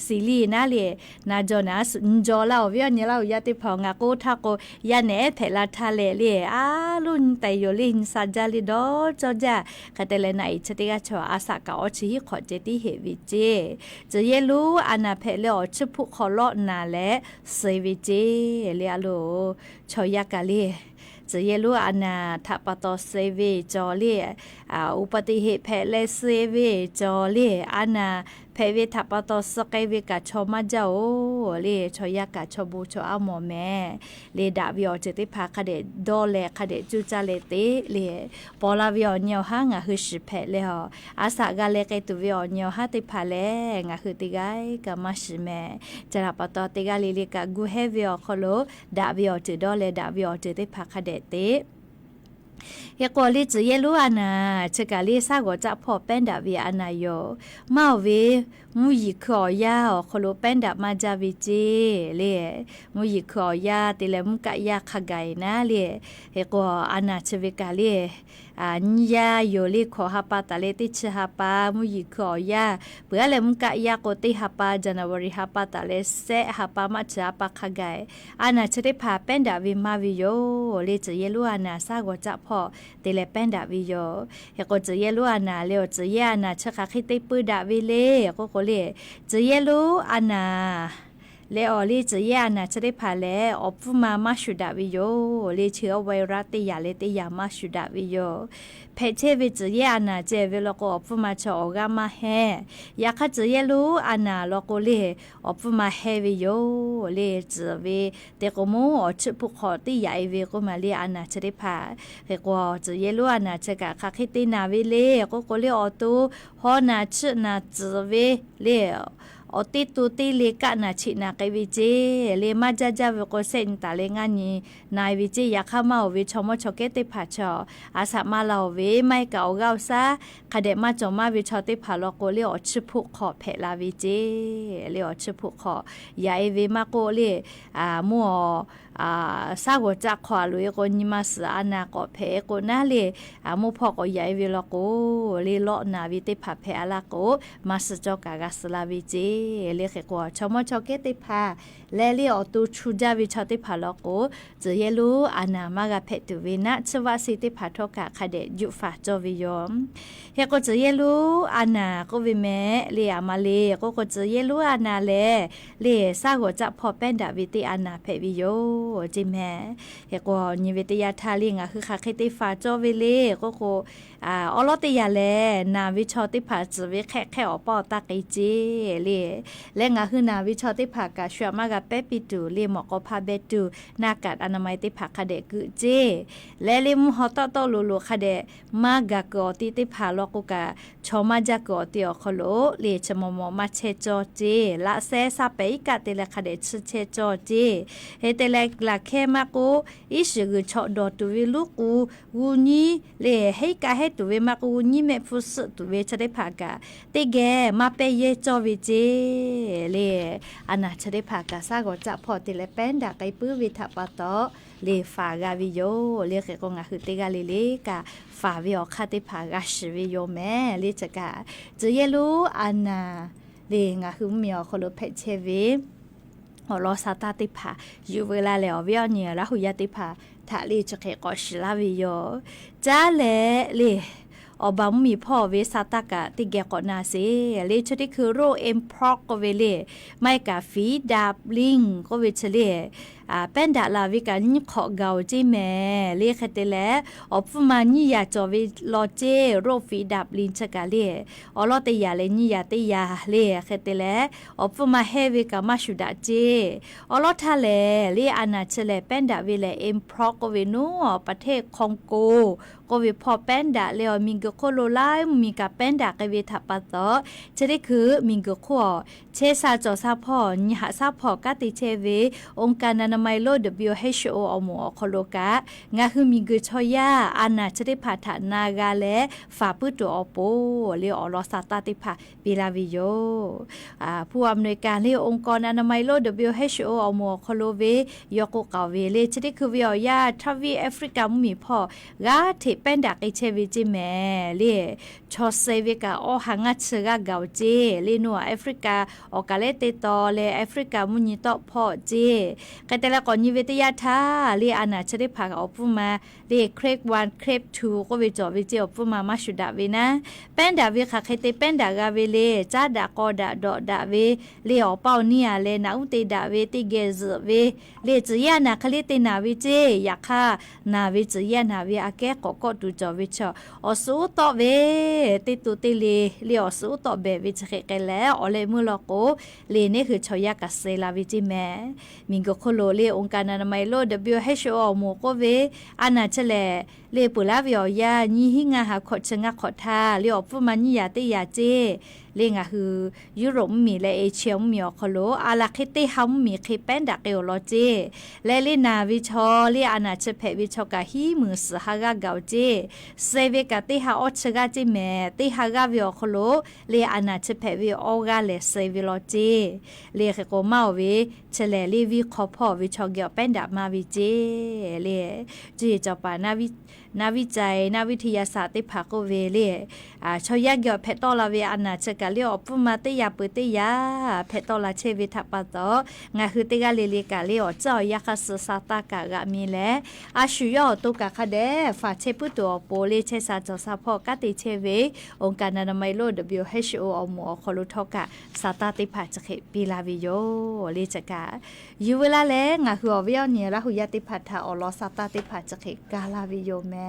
ซีรีส์ naˉ le, na jaw naˉ nyi jaw laˇ awˬ viˉ awˬ nyi Laˇ huˍ yaˇ teˇ hpaˍ ngaˬ k'oˆ htaˇ k'o, yaˇ nehˬ ehˉ hpehꞈ la htaˇ leh le a loˉ nyi taiˍ yoˬ le nyi sa jaˇ le dawˇ cawˇ jaˇ. Hk'e te leh naˆ eˍ chi teˇ g'aˇ chaw a shaꞈ kaꞈ awˇ chi hiˉ hk'awꞈ ceh tiˉ heꞈ ve ceˇ. Tcuh yehˇ lonˉ a naˬ hpehꞈ leh awˬ chiˇ hpuˆ hk'awꞈ lawˆ naˬ leh suh ve ceˇ le a loˬ. Chaw yaˇ kaꞈ le tcuh yehˇ lonˉ a naˬ htaꞈ pa taw suh ve cawˬ le, อุบัติเหตุ hpehꞈ leh suh ve cawˬ le, a naˬ hpehꞈ ve htaꞈ pa taw suh k'ai ve kaꞈ chaw maˇ jaˇ-oˬ le. Chaw yaˇ kaꞈ chaw bon chaw aˉ mawˬ mehˍ le daꞈ ve awˬ ceuˬ teˇ hpaˍ hk'a dehꞈ dawˇ leh hk'a dehꞈ cuˇ caˇ leh te le paw la ve awˬ nyi awˬ haˉ ngaˬ hui shiˍ hpehꞈ leh a, a shaꞈ g'a leh k'ai tuˬ ve awˬ nyi awˬ haˉ teˇ hpaˍ lehˬ ngaˬ hui teˇ g'aˇ kaꞈ maˇ shiˍ mehˍ. Chi htaꞈ pa taw teˇ g'aˇ le le kaꞈ gu hehˉ ve awˬ hk'aw lo daꞈ ve awˬ ceuˬ dawˇ leh daꞈ ve awˬ ceuˬ teˇ hpaˍ hk'a dehꞈ te Hk'e k'o le, tcuh yehˇ lonˉ a naˍ chi kaꞈ le, shaˉ g'awˬ caˆ hpawˇ pehˉ daꞈ ve a naˍ yoˬ. Maˇ oˬ ve, mvuhˇ yeˬ hkui awˬ yanˇ awˬ hk'aw lo pehˉ daꞈ maˇ jaˇ ve ceˇ le. Mvuhˇ yeˬ hkui awˬ yanˇ te leh mvuhˇ kaˆ yaˇ hk'a gaˬ e naˉ le. Hk'e k'o, a naˍ chi ve kaꞈ le, nyiˇ yaˇ yoˬ le, hkawꞈ ha pa taˍ leh teˇ chi ha pa, mvuhˇ yeˬ hkui awˬ yanˇ peuˬ aˉ leh mvuhˇ kaˆ yaˇ k'o, teˇ ha pa, January ha pa taˍ leh sehˆ ha pa, March ha pa hk'a gaˬ e, a naˍ chi teˇ hpaˍ pehˉ daꞈ ve maˇ ve yoˬ le. Tcuh yehˇ lonˉ a naˍ shaˉ g'awˬ caˆ hpawˇ te leh pehˉ daꞈ ve yoˬ. Hk'e k'o, tcuh yehˇ lonˉ a naˍ leh awˬ tcuh yehˇ a naˍ chi hk'aˬ hk'e te peuˬ daꞈ ve le k'oˆ k'o le, tcuh yehˇ lonˉ a naˍ leh awˬ le tcuh yehˇ a naˍ chi teˇ hpaˍ lehˬ, awˬ pfuhˇ ma maˇ shuˍ daꞈ ve yoˬ le. Chi awˬ virus teˇ yaˬ leh teˇ yaˬ maˇ shuˍ daꞈ ve yoˬ. Hpehꞈ chehˇ ve tcuh yehˇ a naˍ ceh ve law k'o, awˬ pfuhˇ ma chi awˬ g'aˇ maˇ hehnˇ. Yaꞈ hk'aˇ, tcuh yehˇ lonˉ a naˍ law k'o le, awˬ pfuhˇ ma hehnˇ ve yoˬ le. Tcuh ve te k'o, mvuhˇ awˬ chiˇ hpuˆ hk'aw teˇ yaꞈ e ve k'oˆ ma le, a naˍ chi teˇ hpaˍ. Hk'e k'o, tcuh yehˇ lonˉ a naˍ chi kaꞈ hk'aˬ hk'e te naˬ ve le k'oˆ k'o le, awˬ to hawˉ naˬ chiˆ naˬ tcuh ve le, awˬ teˇ to teˇ le kaˆ naˬ cheꞈ naˬ k'ai ve ceˇ le. Maˇ jaˇ jaˇ ve k'o, shehˆ nyi taˍ leh ngaˇ nyi naˬ e ve ceˇ. Yaꞈ hk'aˇ, maˇ oˬ ve chaw mawˇ chaw kehˉ teˇ hpaˍ chaw, a shaꞈ maˇ la oˬ ve, maˇ heˆ kaꞈ awˬ g'aˇ awˬ shaˉ hk'a dehꞈ maˇ cawˬ maˇ ve chaw teˇ hpaˍ law k'o le, awˬ chiˇ hpuˆ hk'aw hpehꞈ la ve ceˇ le. Awˬ chiˇ hpuˆ hk'aw yaꞈ e ve maˇ k'oˆ le, mvuhˇ awˬ shaˉ g'awˬ caˆ hk'aw a loꞈ e k'o, nyi ma suhˍ a naˍ k'awꞈ hpehꞈ e k'o naˉ le, mvuhˇ hpawˇ k'awꞈ yaꞈ e ve law k'o le, lawˆ naˬ ve teˇ hpaˍ hpehꞈ a laˇ k'o, ma suhˍ cawˇ kaꞈ g'a suh la ve ceˇ le. Hk'e k'o, chaw mawˇ chaw kehˉ teˇ hpaˍ leh le, awˬ to chu jaˇ ve chaw teˇ hpaˍ law k'o, tcuh yehˇ lonˉ a naˍ maˇ g'a hpehꞈ tuˬ ve naˆ tsuhˇ vaˆ seˍ teˇ hpaˍ htawˇ kaꞈ hk'a dehꞈ juˆ faˍ cawˇ ve yoˬ. Hk'e k'o, tcuh yehˇ lonˉ a naˍ k'oˆ ve mehˍ le, a ma le k'oˆ k'o, tcuh yehˇ lonˉ a naˍ lehˬ le, shaˉ g'awˬ caˆ hpawˇ pehˉ daꞈ ve teˇ a naˍ hpehꞈ ve yoˬ ceˇ mehˍ. Hk'e k'o, nyi ve teˇ yanˇ htaˇ le, ngaˬ hui hk'aˬ hk'e te faˍ cawˇ ve le k'oˆ k'o, awˬ lawn teˇ yanˇ lehˬ, naˬ ve chaw teˇ hpaˍ tcuh ve hk'ehˆ hk'ehˆ awˬ paˇ awˬ taˇ k'e ceˇ le. Leh ngaˬ hui naˬ ve chaw teˇ hpaˍ kaꞈ shu aꞈ maˇ g'a pehˉ piˇ tuˬ le, mawꞈ k'aw hpaˇ beh tuˬ, หน้ากากอนามัย teˇ hpaˍ hk'a dehꞈ keuꞈ ceˇ. Leh le mvuhˇ haw tawˆ tawˆ loꞈ loꞈ hk'a dehꞈ maˇ gaˬ kuiˬ awˬ ti teˇ hpaˍ law k'o kaꞈ, chaw maˇ jaˇ kuiˬ awˬ ti awˬ hk'aw lo le, chi mawˬ mawˬ maˇ chehˇ cawˇ ceˇ. Laꞈ sheh sha pehˍ iˉ kaˆ te leh hk'a dehꞈ chi chehˇ cawˇ ceˇ. Hk'e te leh, laˬ hkehˇ maˇ k'oˆ, iˉ shiˍ g'uiˬ chaw dawˬ tuˬ ve luˉ k'u g'uˇ nyiˉ le, heˉ kaˆ heˉ tuˬ ve maˇ k'oˆ, g'uˇ nyiˉ mehˆ hpfuhˇ suhˆ tuˬ ve chi teˇ hpaˍ kaꞈ, teˇ geh maˇ pehˇ yehˇ cawˇ ve ceˇ le. A naˍ chi teˇ hpaˍ kaꞈ shaˉ g'awˬ caˆ hpawˇ te leh pehˉ daꞈ k'ai puiˉ ve htaꞈ pa taw le, faˍ g'a ve yoˬ le. Hk'e k'o, ngaˬ hui teˇ g'aˇ le le kaꞈ faˍ ve awˬ hk'aˇ teˇ hpaˍ g'a shiˍ ve yoˬ mehˍ le. Chi kaꞈ, tcuh yehˇ lonˉ a naˍ le, ngaˬ hui mvuhˇmiˬ awˬ hk'aw lo hpehꞈ chehˇ ve awˬ lawn sa taˇ teˇ hpaˍ yuˬ veu la leh, awˬ viˉ awˬ nyi Laˇ huˍ yaˇ teˇ hpaˍ htaꞈ le chi hk'e k'awꞈ shiˍ laˇ ve yoˬ. Caˉ leh le, awˬ baˬ mvuhˇmiˬ hpawˇ ve sa taˇ kaꞈ teˇ geh k'awꞈ na sheˍ le. Chi teˇ hkui โรค Mpox k'oˆ ve le, maˇ heˆ kaꞈ ฝีดาดลิง k'oˆ ve chi le, pehˉ daꞈ la ve kaꞈ nyiˇ hk'awꞈ gaˬ oˬ ceˇ mehˍ le. Hk'e te leh, awˬ pfuhˇ ma nyiˇ yaꞈ cawˬ ve law ceˇ, โรค ฝีดาดลิง chi kaꞈ le, awˬ lawn teˇ yaꞈ leh nyiˇ yaꞈ teˇ yaꞈ le. Hk'e te leh, awˬ pfuhˇ ma hehnˇ ve kaꞈ maˇ shuˍ daꞈ ceˇ. Awˬ lawn htaˇ lehˬ le, a naˍ chi lehˬ pehˉ daꞈ ve lehˬ, Mpox k'oˆ ve naˉ ประเทศคองโก k'oˆ ve hpawˇ pehˉ daꞈ leh, awˬ miˬguiˬ hk'oˆ lo laiˉ mvuhˇmiˬ kaꞈ pehˉ daꞈ k'ai ve htaꞈ pa taw, chi teˇ hkui miˬguiˬ hk'oˆ awˬ chehˇ sha cawˬ sha hpawˇ nyi haꞈ shaˉ hpawˇ kanˉ te chehˇ ve องค์การอนามัยโลก WHO awˬ moˍ awˬ hk'aw lo kaꞈ, ngaˬ hui miˬguiˬ chaw yaˇ a naˍ chi teˇ hpaˍ htaꞈ na g'a leh faˍ puiˉ tuˬ awˬ pon le, awˬ lawn sa taˇ teˇ hpaˍ piˇ laˇ ve yoˬ. ผู้อำนวยการ le องค์การอนามัยโลก WHO awˬ moˍ awˬ hk'aw lo ve yawˇ k'oˆ k'aoˍ ve le, chi teˇ hkui ve awˬ yanˇ ทวีปแอฟริกา mvuhˇmiˬ hpawˇ g'aˇ hteꞈ pehˉ daꞈ k'ai chehˇ ve ceˇ mehˍ le. Chaw suh ve kaꞈ awˇ ha ngaˇ chi g'aˇ gaˬ oˬ ceˇ le. Naˉ แอฟริกา awˬ kaˬ lehˉ te taw leh แอฟริกา mvuhˇ nyi tawˆ hpawˇ ceˇ. Hk'e te leh k'awꞈ nyi ve teˇ yanˇ htaˇ le, a naˍ chi teˇ hpaˍ awˬ pfuhˇ ma le, clade one, clade two k'oˆ ve cawˬ ve ceˇ, awˬ pfuhˇ ma maˇ shuˍ daꞈ ve naˉ, pehˉ daꞈ ve hk'aˬ hk'e te pehˉ daꞈ g'a ve le, caˉ daꞈ k'aw daꞈ dawꞈ daꞈ ve le, awˬ paˇ awˬ niˇ a leh naꞈ uˉ te daꞈ ve teˇ geh zuhꞈ ve le, tcuh yehˇ a naˍ hk'e le te naˍ ve ceˇ. Yaꞈ hk'aˇ, naˍ ve tcuh yehˇ a naˍ ve aꞈ kehˉ k'awꞈ kawˆ tuˬ cawˬ ve chaw, awˬ suhˍ uˉ tawˆ ve teˇ to teˇ le le, awˬ suhˍ uˉ tawˆ behˍ ve chi hk'e k'ai leh, awˬ leh meuˇ law k'o le, neˇ hui chaw yaˇ kaꞈ suh la ve ceˇ mehˍ. Miˬguiˬ hk'oˆ lo le, องค์การอนามัยโลก WHO awˬ moˍ k'oˆ ve, a naˍ chi lehˬ le, peuˬ laˇ ve awˬ yanˇ nyiˇ hinˉ ngaˇ ha hkawꞈ chi ngaˇ hk'awꞈ htaˇ le, awˬ pfuhˇ ma nyiˇ yaꞈ teˇ yaꞈ ceˇ Leh ngaˬ hui Europe mvuhˇmiˬ leh Asia mvuhˇmiˬ awˬ hk'aw lo a laˬ hk'e teˇ ha mvuhˇmiˬ hk'e pehˉ daꞈ k'ai-oˬ law ceˇ. Leh leh naˬ ve chaw leh a naˬ chi hpehꞈ ve chaw kaꞈ hiˉ meunˍ suhˍ ha g'aˇ gaˬ-oˬ ceˇ. Suh ve kaꞈ teˇ ha awˇ chi g'aˇ ceˇ mehˍ. Teˇ ha g'aˇ ve awˬ hk'aw lo leh a naˬ chi hpehꞈ ve awˇ g'aˇ lehˬ suh ve law ceˇ. Leh hk'e k'o maˇ-oˬ ve chi lehˬ leh viˇ hk'aw hpawˇ ve chaw geh awˬ pehˉ daꞈ maˇ ve ceˇ. Leh cuˇ yiˍ cawˬ paˍ naˆ viˉ cai naˆ viˉ hti yaˇ saˍ teˇ hpaˍ k'oˆ ve leh, chaw yaˇ geh awˬ hpehꞈ tawˆ la ve a naˬ chi kaꞈ leh awˬ pfuhˇ ma teˇ yaˇ peuˬ teˇ yaˇ hpehꞈ tawˆ la chehˇ ve htaꞈ pa taw, ngaˬ hui teˇ g'aˇ le le kaꞈ leh awˬ tcuhˉ awˬ yanˇ hk'aˇ suh sa taˇ kaꞈ g'aꞈ mi leh, a shu yawˇ awˬ to kaꞈ hk'a dehꞈ faˍ chehˇ puiˉ tuˬ awˬ pon leh chehˇ sha cawˬ sha hpawˇ kanˉ te chehˇ ve, oˇ kaꞈ naˍ naˍ ma-e lo W H O awˬ moˍ awˬ hk'aw lo htawˇ kaꞈ sa taˇ teˇ hpaˍ chi hk'e piˇ laˇ ve yoˬ. Leh chi kaꞈ yuˬ veu laˇ leh ngaˬ hui awˬ viˉ awˬ nyi Laˇ hu yaˇ teˇ hpaˍ htaꞈ awˬ lawn sa taˇ teˇ hpaˍ chi hk'e kaˇ laˇ ve yoˬ mehˍ.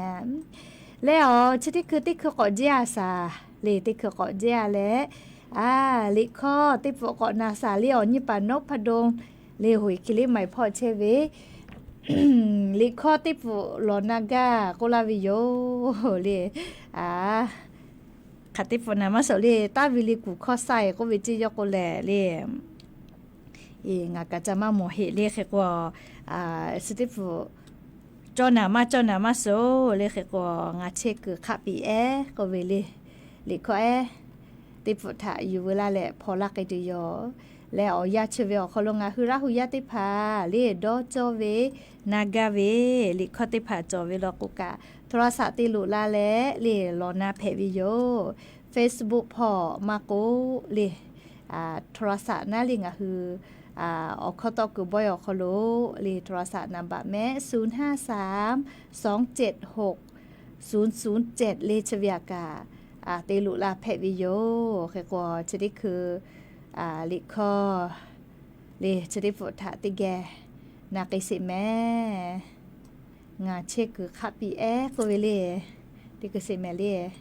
Leh awˬ chi teˇ hkui teˇ hkui k'awꞈ jehˇ a shaˍ, leh teˇ hkui k'awꞈ jehˇ a leh, a, liꞈ hkawˇ teˇ pfuhꞈ k'awꞈ na shaˍ leh awˬ nyi paˍ nawˉ hpaˇ do leh hoꞈ e hki liˇ ma-e hpawˇ chehˇ ve liꞈ hkawˇ teˇ pfuhꞈ lawˬ na gaˇ k'oˆ laˇ ve yoˬ. Leh, a, hk'aˬ teˇ pfuhꞈ naˍ maˇ suhˍ leh taˇ ve le kuˬ hkawˇ sha-e k'oˆ ve ceˇ yawˇ k'o lehˬ leh, ngaˬ kaꞈ ca maˇ mawˬ heˆ leh hk'e k'o, chi teˇ pfuhꞈ cawˇ naˍ maˇ cawˇ naˍ maˇ suhˍ leh hk'e k'o, ngaˬ chehˇ kuiˬ hk'aˆ piˇ ehˉ k'oˆ ve leh, liꞈ hkawˇ ehˉ teˇ pfuhꞈ htaꞈ yuˬ veu laˇ leh hpaw laˇ k'ai tuˬ yoˬ. Leh awˬ yanˇ chi ve awˬ hk'aw lo ngaˬ hui Laˇ hu yaˇ teˇ hpaˍ leh dawˇ cawˇ ve, na gaˇ ve liꞈ hkawˇ teˇ hpaˍ cawˬ ve law k'o kaꞈ โทรศัพท์ te loꞈ la leh leh lawˬ na hpehꞈ ve yoˬ. Facebook hpawˇ maˇ k'oˆ leh โทรศัพท์ naˉ leh ngaˬ hui awˬ hkawˇ tawˆ kuiˬ bawehˇ awˬ hk'aw lo leh โทรศัพท์ naˍ baꞈ mehˆ ศูนย์ห้าสาม สองเจ็ดหก ศูนย์ศูนย์เจ็ด leh chi ve aꞈ kaꞈ te loꞈ la hpehꞈ ve yoˬ. Hk'e k'o chi teˇ hkui liꞈ hkawˇ leh chi teˇ pfuhꞈ htaꞈ teˇ geh na k'ai sheˍ mehˍ. Ngaˬ chehˇ kuiˬ hk'aˆ piˇ ehˉ k'oˆ ve leh, teˇ hkui sheˍ mehˍ leh,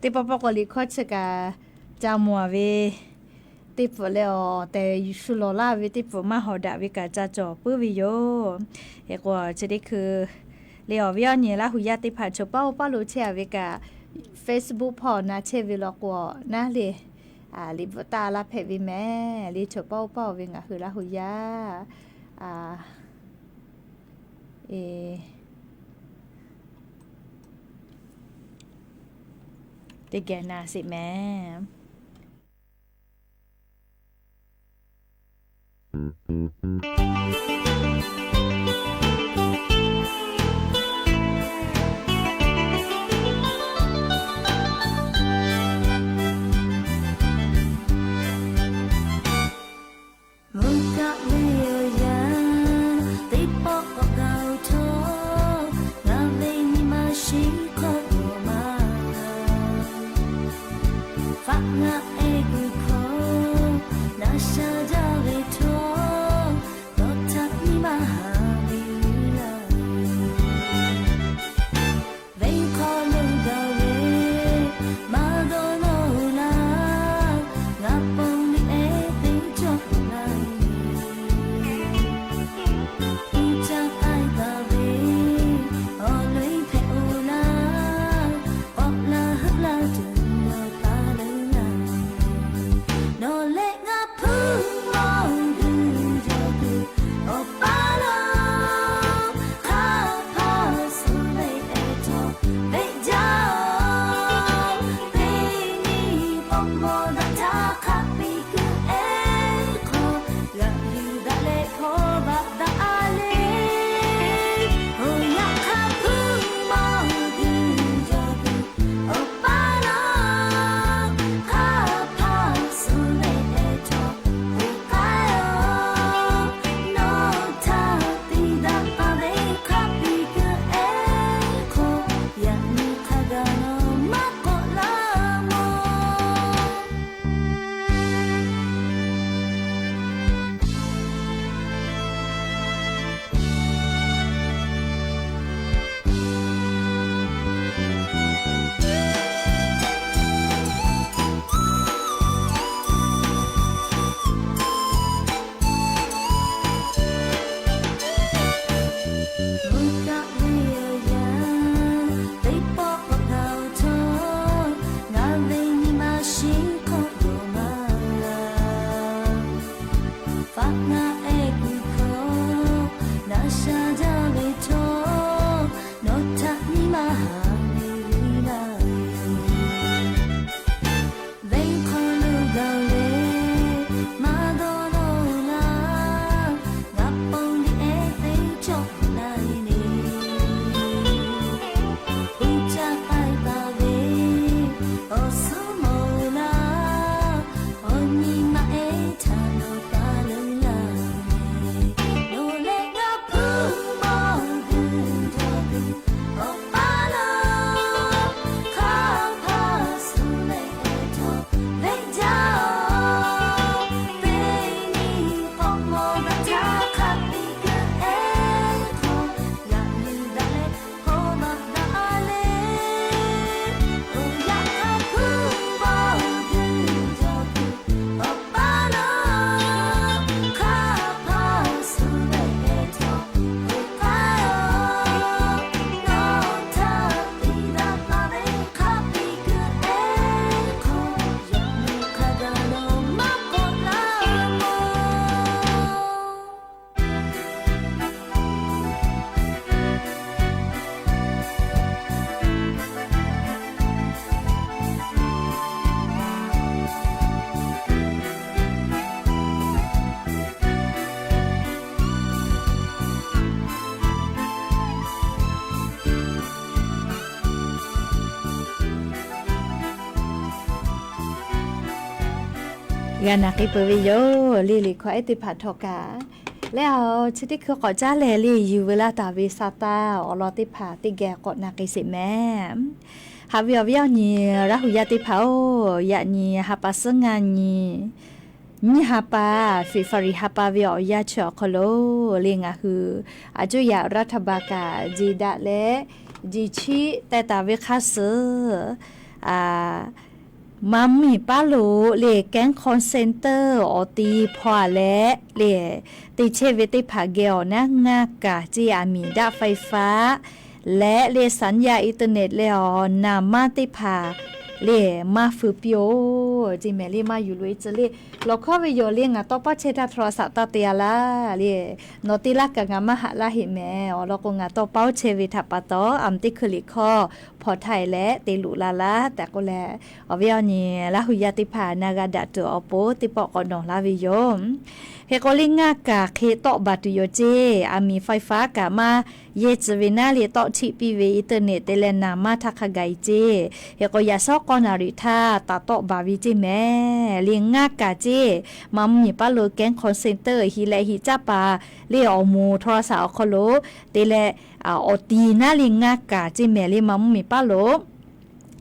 teˇ pawˆ pawˆ k'o liꞈ hkawˇ chi kaꞈ ca mawˬ ve teˇ pfuhꞈ leh awˬ tehˬ Yeˍsuˆ lawˬ laˇ ve teˇ pfuhꞈ maˇ hawˍ daꞈ ve kaꞈ ca cawˬ puiˉ ve yoˬ. Hk'e k'o chi teˇ hkui leh awˬ viˉ awˬ nyi Laˇ hu yaˇ teˇ hpaˍ chaw paˇ oˇ paˇ lo chehˇ a ve kaꞈ Facebook hpawˇ na chehˇ ve law k'o naˉ leh liꞈ bvuhꞈ taˇ laˇ hpehꞈ ve mehˍ leh chaw paˇ oˇ paˇ oˬ ve ngaˬ hui Laˇ hu yaˇ teˇ geh na sheˍ mehˍ. Mvuhˇ kaˆ ve awˬ yanˇ teˇ pawˆ k'awꞈ gaˬ-oˬ htawˇ, ngaˬ ve nyi ma shiˉ hk'awˇ k'awꞈ maˇ faˆ ngaˆ ehˉ kuˬ hkawˇ na sha jaˇ ve htawˇ, dawˇ htaˇ G'a naˬ k'ai peuˬ ve yoˬ. Liˇ liꞈ hkawˇ ehˉ teˇ hpaˍ htawˇ kaꞈ leh, a, chi teˇ hkui k'awꞈ caˉ leh liˇ yuˬ veu laˇ taˍ ve sa taˇ awˬ lawn teˇ hpaˍ teˇ geh k'awꞈ naˬ k'ai sheˍ mehˍ. Haꞈ ve awˬ viˉ awˬ nyi Laˇ hu yaˇ teˇ hpaˍ-oˬ, yaꞈ nyi ha pa suhˉ ngaˇ nyi, nyiˇ ha pa, February ha pa ve awˬ yanˇ chi awˬ hk'aw lo, liˇ ngaˬ hui aˬ cuˇ yaꞈ รัฐบาล kaꞈ jeˬ daꞈ leh jeˬ chiˆ teh taˍ ve hk'a suhˍ, a, maˇ mvuhˇmiˬ paˉ lo liˇ แก๊งคอลเซ็นเตอร์ awˬ ti hpaw-a leh liˇ te chehˇ ve teˇ hpaˍ geh awˬ naˉ ngaˇ kaˍ ceˇ, อาร์มี daꞈ ไฟฟ้า leh liˇ สัญญาณอินเทอร์เน็ต leh awˬ naˍ manˇ teˇ hpaˍ liˇ maˇ feu piˇ-oˬ ceˇ mehˍ. Liˇ maˇ yuˬ loꞈ-e tcuh liˇ lawˬ hkawˇ ve yoˬ. Liˇ ngaˬ tawˇ pawˉ chehˇ htaˇ โทรศัพท์ taˇ te-a laˇ. Liˇ nawˬ te laˇ kaꞈ ngaˬ maˇ haꞈ laˇ heˆ mehˍ. Awˬ lawn k'o ngaˬ tawˇ pawˉ chehˇ ve htaꞈ pa taw, a, teˇ hkui liꞈ hkawˇ hpawnˬ htaˇ-e leh te loꞈ la laˇ tehꞈ k'oˆ leh, awˬ viˉ awˬ nyi Laˇ hu yaˇ teˇ hpaˍ na g'a daꞈ tuˬ awˬ pon teˇ pawˆ k'awꞈ nawˬ laˇ ve yoˬ. Hk'e k'o liˇ ngaˇ kaˍ hk'e tawˆ baˬ tuˬ yoˬ ceˇ, อาร์มี ไฟฟ้า kaꞈ maˇ yehˇ tcuh ve naˉ liˇ tawˆ chiˆ piˇ ve อินเทอร์เน็ต te leh naˍ manˇ htaˇ hk'a gaˬ-e ceˇ. Hk'e k'o yaꞈ shawˉ k'awˇ naˍ riˍ htaˇ taˍ tawˆ baˬ ve ceˇ mehˍ. Liˇ ngaˇ kaˍ ceˇ maˇ mvuhˇmiˬ paˉ lo แก๊งคอลเซ็นเตอร์ hiˍ leh hiˍ caˇ paˍ liˇ awˬ moˍ โทรศัพท์ awˬ hk'aw lo te leh, a, awˬ ti naˉ liˇ ngaˇ kaˍ ceˇ mehˍ. Liˇ maˇ mvuhˇmiˬ paˉ lo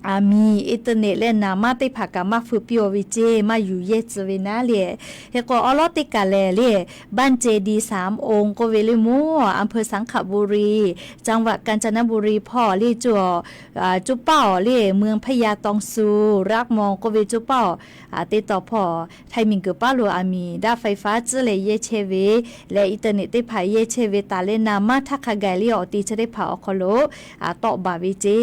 อาร์มี อินเทอร์เน็ต leh naˍ manˇ teˇ hpaˍ kaꞈ maˇ feu piˇ-oˬ ve ceˇ, maˇ yuˬ yehˇ tcuh ve naˉ liˇ. Hk'e k'o awˉ lawˉ teˇ kaˬ lehˬ liˇ บ้านเจดีย์สามองค์ k'oˆ ve liˇ mawˇ อำเภอสังขบุรี จังหวัดกาญจนบุรี hpawˇ liˇ co, a, co paˆ awˬ liˇ เมืองพญาตองซู รักมอง k'oˆ ve co paˆ awˬ, a, teˇ taw hpawˇ Htaiˇ miˬguiˬ paˉ lo อาร์มี daꞈ ไฟฟ้า tcuhˉ leh yehˇ chehˇ ve leh อินเทอร์เน็ต teˇ hpaˍ yehˇ chehˇ ve taˍ leh naˍ manˇ htaˇ hk'a gaˬ liˇ awˬ ti chi teˇ hpaˍ awˬ hk'aw lo, a, tawˆ baˬ ve ceˇ.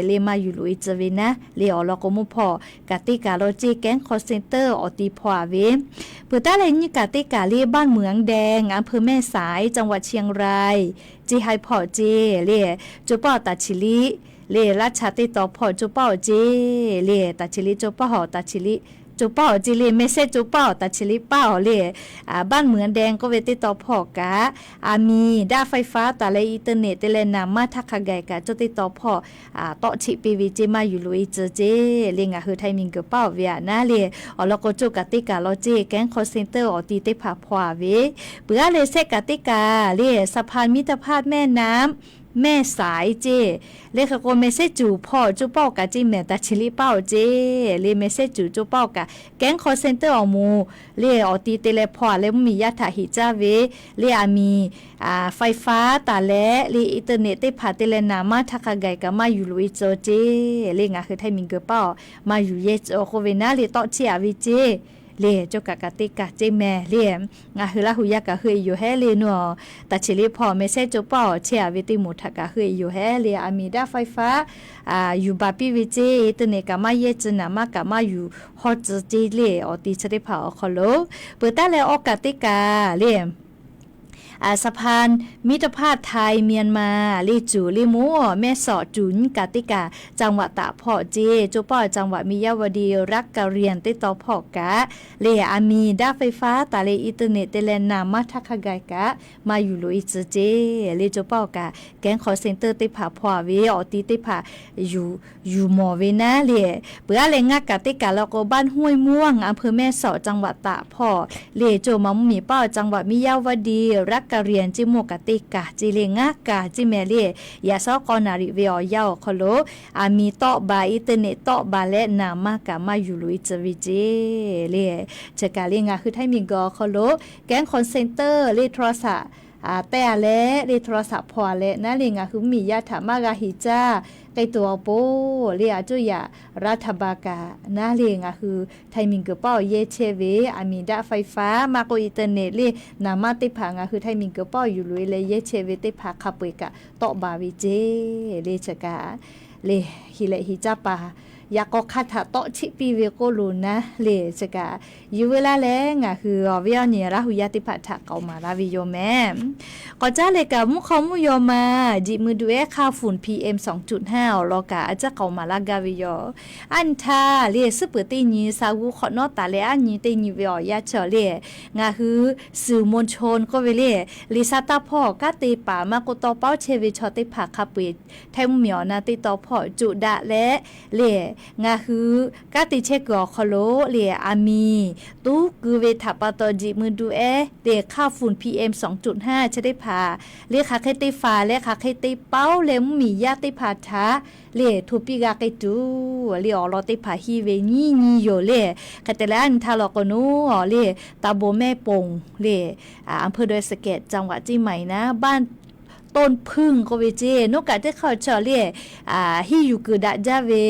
Liˇ maˇ yuˬ loꞈ-e tcuh ve naˉ liˇ awˬ lawn k'o mvuhˇ hpawˇ kaꞈ teˇ kaˬ law ceˇ แก๊งคอลเซ็นเตอร์ awˬ ti hpaw-a ve. Peuˬ taˉ leh nyiˇ kaˬ teˇ kaˬ liˇ บ้านเหมืองแดง อำเภอแม่สาย จังหวัดเชียงราย ceˇ haiˬ hpawˇ ceˇ liˇ co paˆ awˬ taˍ chi liˇ, liˇ laˇ cha teˇ taw hpawˇ co paˆ awˬ ceˇ liˇ taˍ chi liˇ co paˆ awˬ taˍ chi liˇ, co paˆ awˬ ceˇ liˇ mehˬ sehˉ co paˆ awˬ taˍ chi liˇ paˆ awˬ liˇ, a, บ้านเหมืองแดง k'oˆ ve teˇ taw hpawˇ kaꞈ, อาร์มี daꞈ ไฟฟ้า taˍ leh อินเทอร์เน็ต te leh naˍ manˇ htaˇ hk'a gaˬ kaꞈ co teˇ taw hpawˇ, a, tawˆ chiˆ piˇ ve ceˇ, maˇ yuˬ loꞈ-e tcuh ceˇ. Liˇ ngaˬ hui Htaiˇ miˬguiˬ paˉ awˬ ve aꞈ naˉ liˇ awˬ lawn k'o co kaˬ teˇ kaˬ law ceˇ แก๊งคอลเซ็นเตอร์ awˬ ti teˇ hpaˍ hpaw-a ve. Peuˬ aˉ leh sehˆ kaꞈ teˇ kaˬ liˇ สะพานมิตรภาพแม่น้ำแม่สาย ceˇ. Liˇ hk'e k'o mehˬ sehˉ cuˬ hpawˇ co paˆ awˬ kaꞈ ceˇ mehˬ taˍ chi liˇ paˆ awˬ ceˇ. Liˇ mehˬ sehˉ cuˬ co paˆ awˬ kaꞈ แก๊งคอลเซ็นเตอร์ awˬ moˍ liˇ awˬ ti te leh hpaw-a leh mvuhˇmiˬ yaˇ htaꞈ hiꞈ caˇ ve, liˇ อาร์มี ไฟฟ้า taˍ leh liˇ อินเทอร์เน็ต teˇ hpaˍ te leh naˍ manˇ htaˇ hk'a gaˬ kaꞈ maˇ yuˬ loꞈ-e tcuh ceˇ. Liˇ ngaˬ hui Htaiˇ miˬguiˬ paˉ awˬ maˇ yuˬ yehˇ tcuh k'oˆ ve naˉ liˇ tawˆ chiˆ-a ve ceˇ. Liˇ co kaꞈ kaꞈ teˇ kaˬ ceˇ mehˬ liˇ ngaˬ hui Laˇ hu yaˇ kaꞈ heuˆ-e yoˬ hehˉ liˇ nawˬ, taˍ chi liˇ hpaw mehˬ sehˉ co paˆ awˬ chehˇ-a ve teˇ moˍ htaꞈ kaꞈ heuˆ-e yoˬ hehˉ liˇ อาร์มี daꞈ ไฟฟ้า yuˬ baˬ piˇ ve ceˇ. อินเทอร์เน็ต kaꞈ maˇ yehˇ tcuh, naˍ manˇ kaꞈ maˇ yuˬ hawˇ tcuh ceˇ liˇ awˬ ti chi teˇ hpaˍ awˬ hk'aw lo. Peuˬ taˉ leh awˬ kaˬ teˇ kaˬ liˇ สะพานมิตรภาพไทยเมียนมา liˇ cuˬ liˇ mawˇ mehˆ sawꞈ cuˬ nyiˇ kaˬ teˇ kaˬ จังหวัดตาก hpawˇ ceˇ co paˆ awˬ จังหวัดมิยะวดี รัฐกะเหรี่ยง teˇ taw hpawˇ kaꞈ liˇ อาร์มี daꞈ ไฟฟ้า taˍ leh อินเทอร์เน็ต te leh naˍ manˇ htaˇ hk'a gaˬ kaꞈ maˇ yuˬ loꞈ-e tcuh ceˇ. Liˇ co paˆ awˬ kaꞈ แก๊งคอลเซ็นเตอร์ teˇ hpaˍ hpaw-a ve awˬ ti teˇ hpaˍ yuˬ, yuˬ mawˬ ve naˉ liˇ. Peuˬ aˉ leh ngaˇ kaˬ teˇ kaˬ law k'o บ้านห้วยม่วง อำเภอแม่สอด จังหวัดตาก hpawˇ liˇ co maˇ mvuhˇmiˬ paˉ awˬ จังหวัดมิยะวดี รัฐกะเหรี่ยง ceˇ mawˇ kaꞈ teˇ kaˬ ceˇ liˇ ngaˇ kaˬ ceˇ mehˬ liˇ yaꞈ shawˉ k'awˇ naˍ riˍ ve awˬ yanˇ awˬ hk'aw lo อาร์มี tawˆ baˬ, อินเทอร์เน็ต tawˆ baˬ leh naˍ manˇ kaꞈ maˇ yuˬ loꞈ-e tcuh ve ceˇ. Liˇ chi kaꞈ liˇ ngaˬ hui Htaiˇ miˬguiˬ awˬ hk'aw lo แก๊งคอลเซ็นเตอร์ liˇ โทรศัพท์ taˇ-a leh liˇ โทรศัพท์ hpaw-a leh naˉ liˇ ngaˬ hui mvuhˇmiˬ yaˇ htaꞈ maˇ g'a hiꞈ caˇ k'ai tuˬ awˬ pon liˇ aˬ cuˇ yaꞈ รัฐบาล kaꞈ naˉ liˇ ngaˬ hui Htaiˇ miˬguiˬ paˉ awˬ yehˇ chehˇ ve อาร์มี daꞈ ไฟฟ้า maˇ k'oˆ อินเทอร์เน็ต liˇ naˍ manˇ teˇ hpaˍ ngaˬ hui Htaiˇ miˬguiˬ paˉ awˬ yuˬ loꞈ-e leh yehˇ chehˇ ve teˇ hpaˍ hk'a peu-eˬ kaꞈ tawˆ baˬ ve ceˇ. Liˇ chi kaꞈ liˇ hiˍ leh hiˍ caˇ paˍ yaꞈ k'aw hk'aˇ htaꞈ tawˆ chiˆ piˇ ve k'oˆ lo naˉ liˇ chi kaꞈ yuˬ veu laˇ leh ngaˬ hui awˬ viˉ awˬ nyi Laˇ hu yaˇ teˇ hpaˍ htaꞈ k'aoˍ maˍ laˇ ve yoˬ mehˬ. K'awꞈ caˉ leh kaꞈ mvuhˇ hk'aw mvuhˇ yaw ma jiꞈ mui duꞈ ehˉ hk'aˇ ฝุ่น PM สองจุดห้า awˬ lawn kaꞈ a ciˉ k'aoˍ maˍ laˇ gaˇ ve yoˬ. Aˉ nyi htaˇ liˇ suhˉ peuˬ teˇ nyi sa g'uˇ hk'awꞈ nawˉ taˍ leh aˉ nyi teˇ nyi ve awˬ yanˇ chi awˬ liˇ ngaˬ hui สื่อมวลชน k'oˆ ve liˇ liꞈ sa taˇ hpawˇ kanˉ te paˍ maˇ k'oˆ tawˇ paˉ chehˇ ve chaw teˇ hpaˍ hk'a peu-eˬ Htaiˇ mvuhˇmiˬ awˬ na teˇ taw hpawˇ coꞈ daꞈ leh liˇ Ngaˬ hui kanˉ te chehˇ kuiˬ awˬ hk'aw lo le, aˬ miˍ tuˉ keu ve htaꞈ pa taw, jiꞈ mui du ehˉ le, hk'aˇ fun P M sawˍ tuꞈ hnaˇ chi teˇ hpaˍ le, hk'aˬ hk'e te faˍ leh hk'aˬ hk'e te paoˇ leh mvuhˇmiˬ yaˇ teˇ hpaˍ htaꞈ le hto piˇ g'a k'ai tuˬ le, awˬ lawn teˇ hpaˍ hiˇ ve nyiˇ nyi yoˬ le. Hk'e te leh, aˉ nyi htaˇ law k'o naˉ le, taˍ bon mehˆ ponˍ le, อำเภอดอยสะเก็ด จังหวัดเชียงใหม่ naˉ, บ้านต้นผึ้ง k'oˆ ve ceˇ, naˉ kaꞈ teˇ hk'aˇ chaw le, hiˇ yuˬ kuiˬ daꞈ jaˇ ve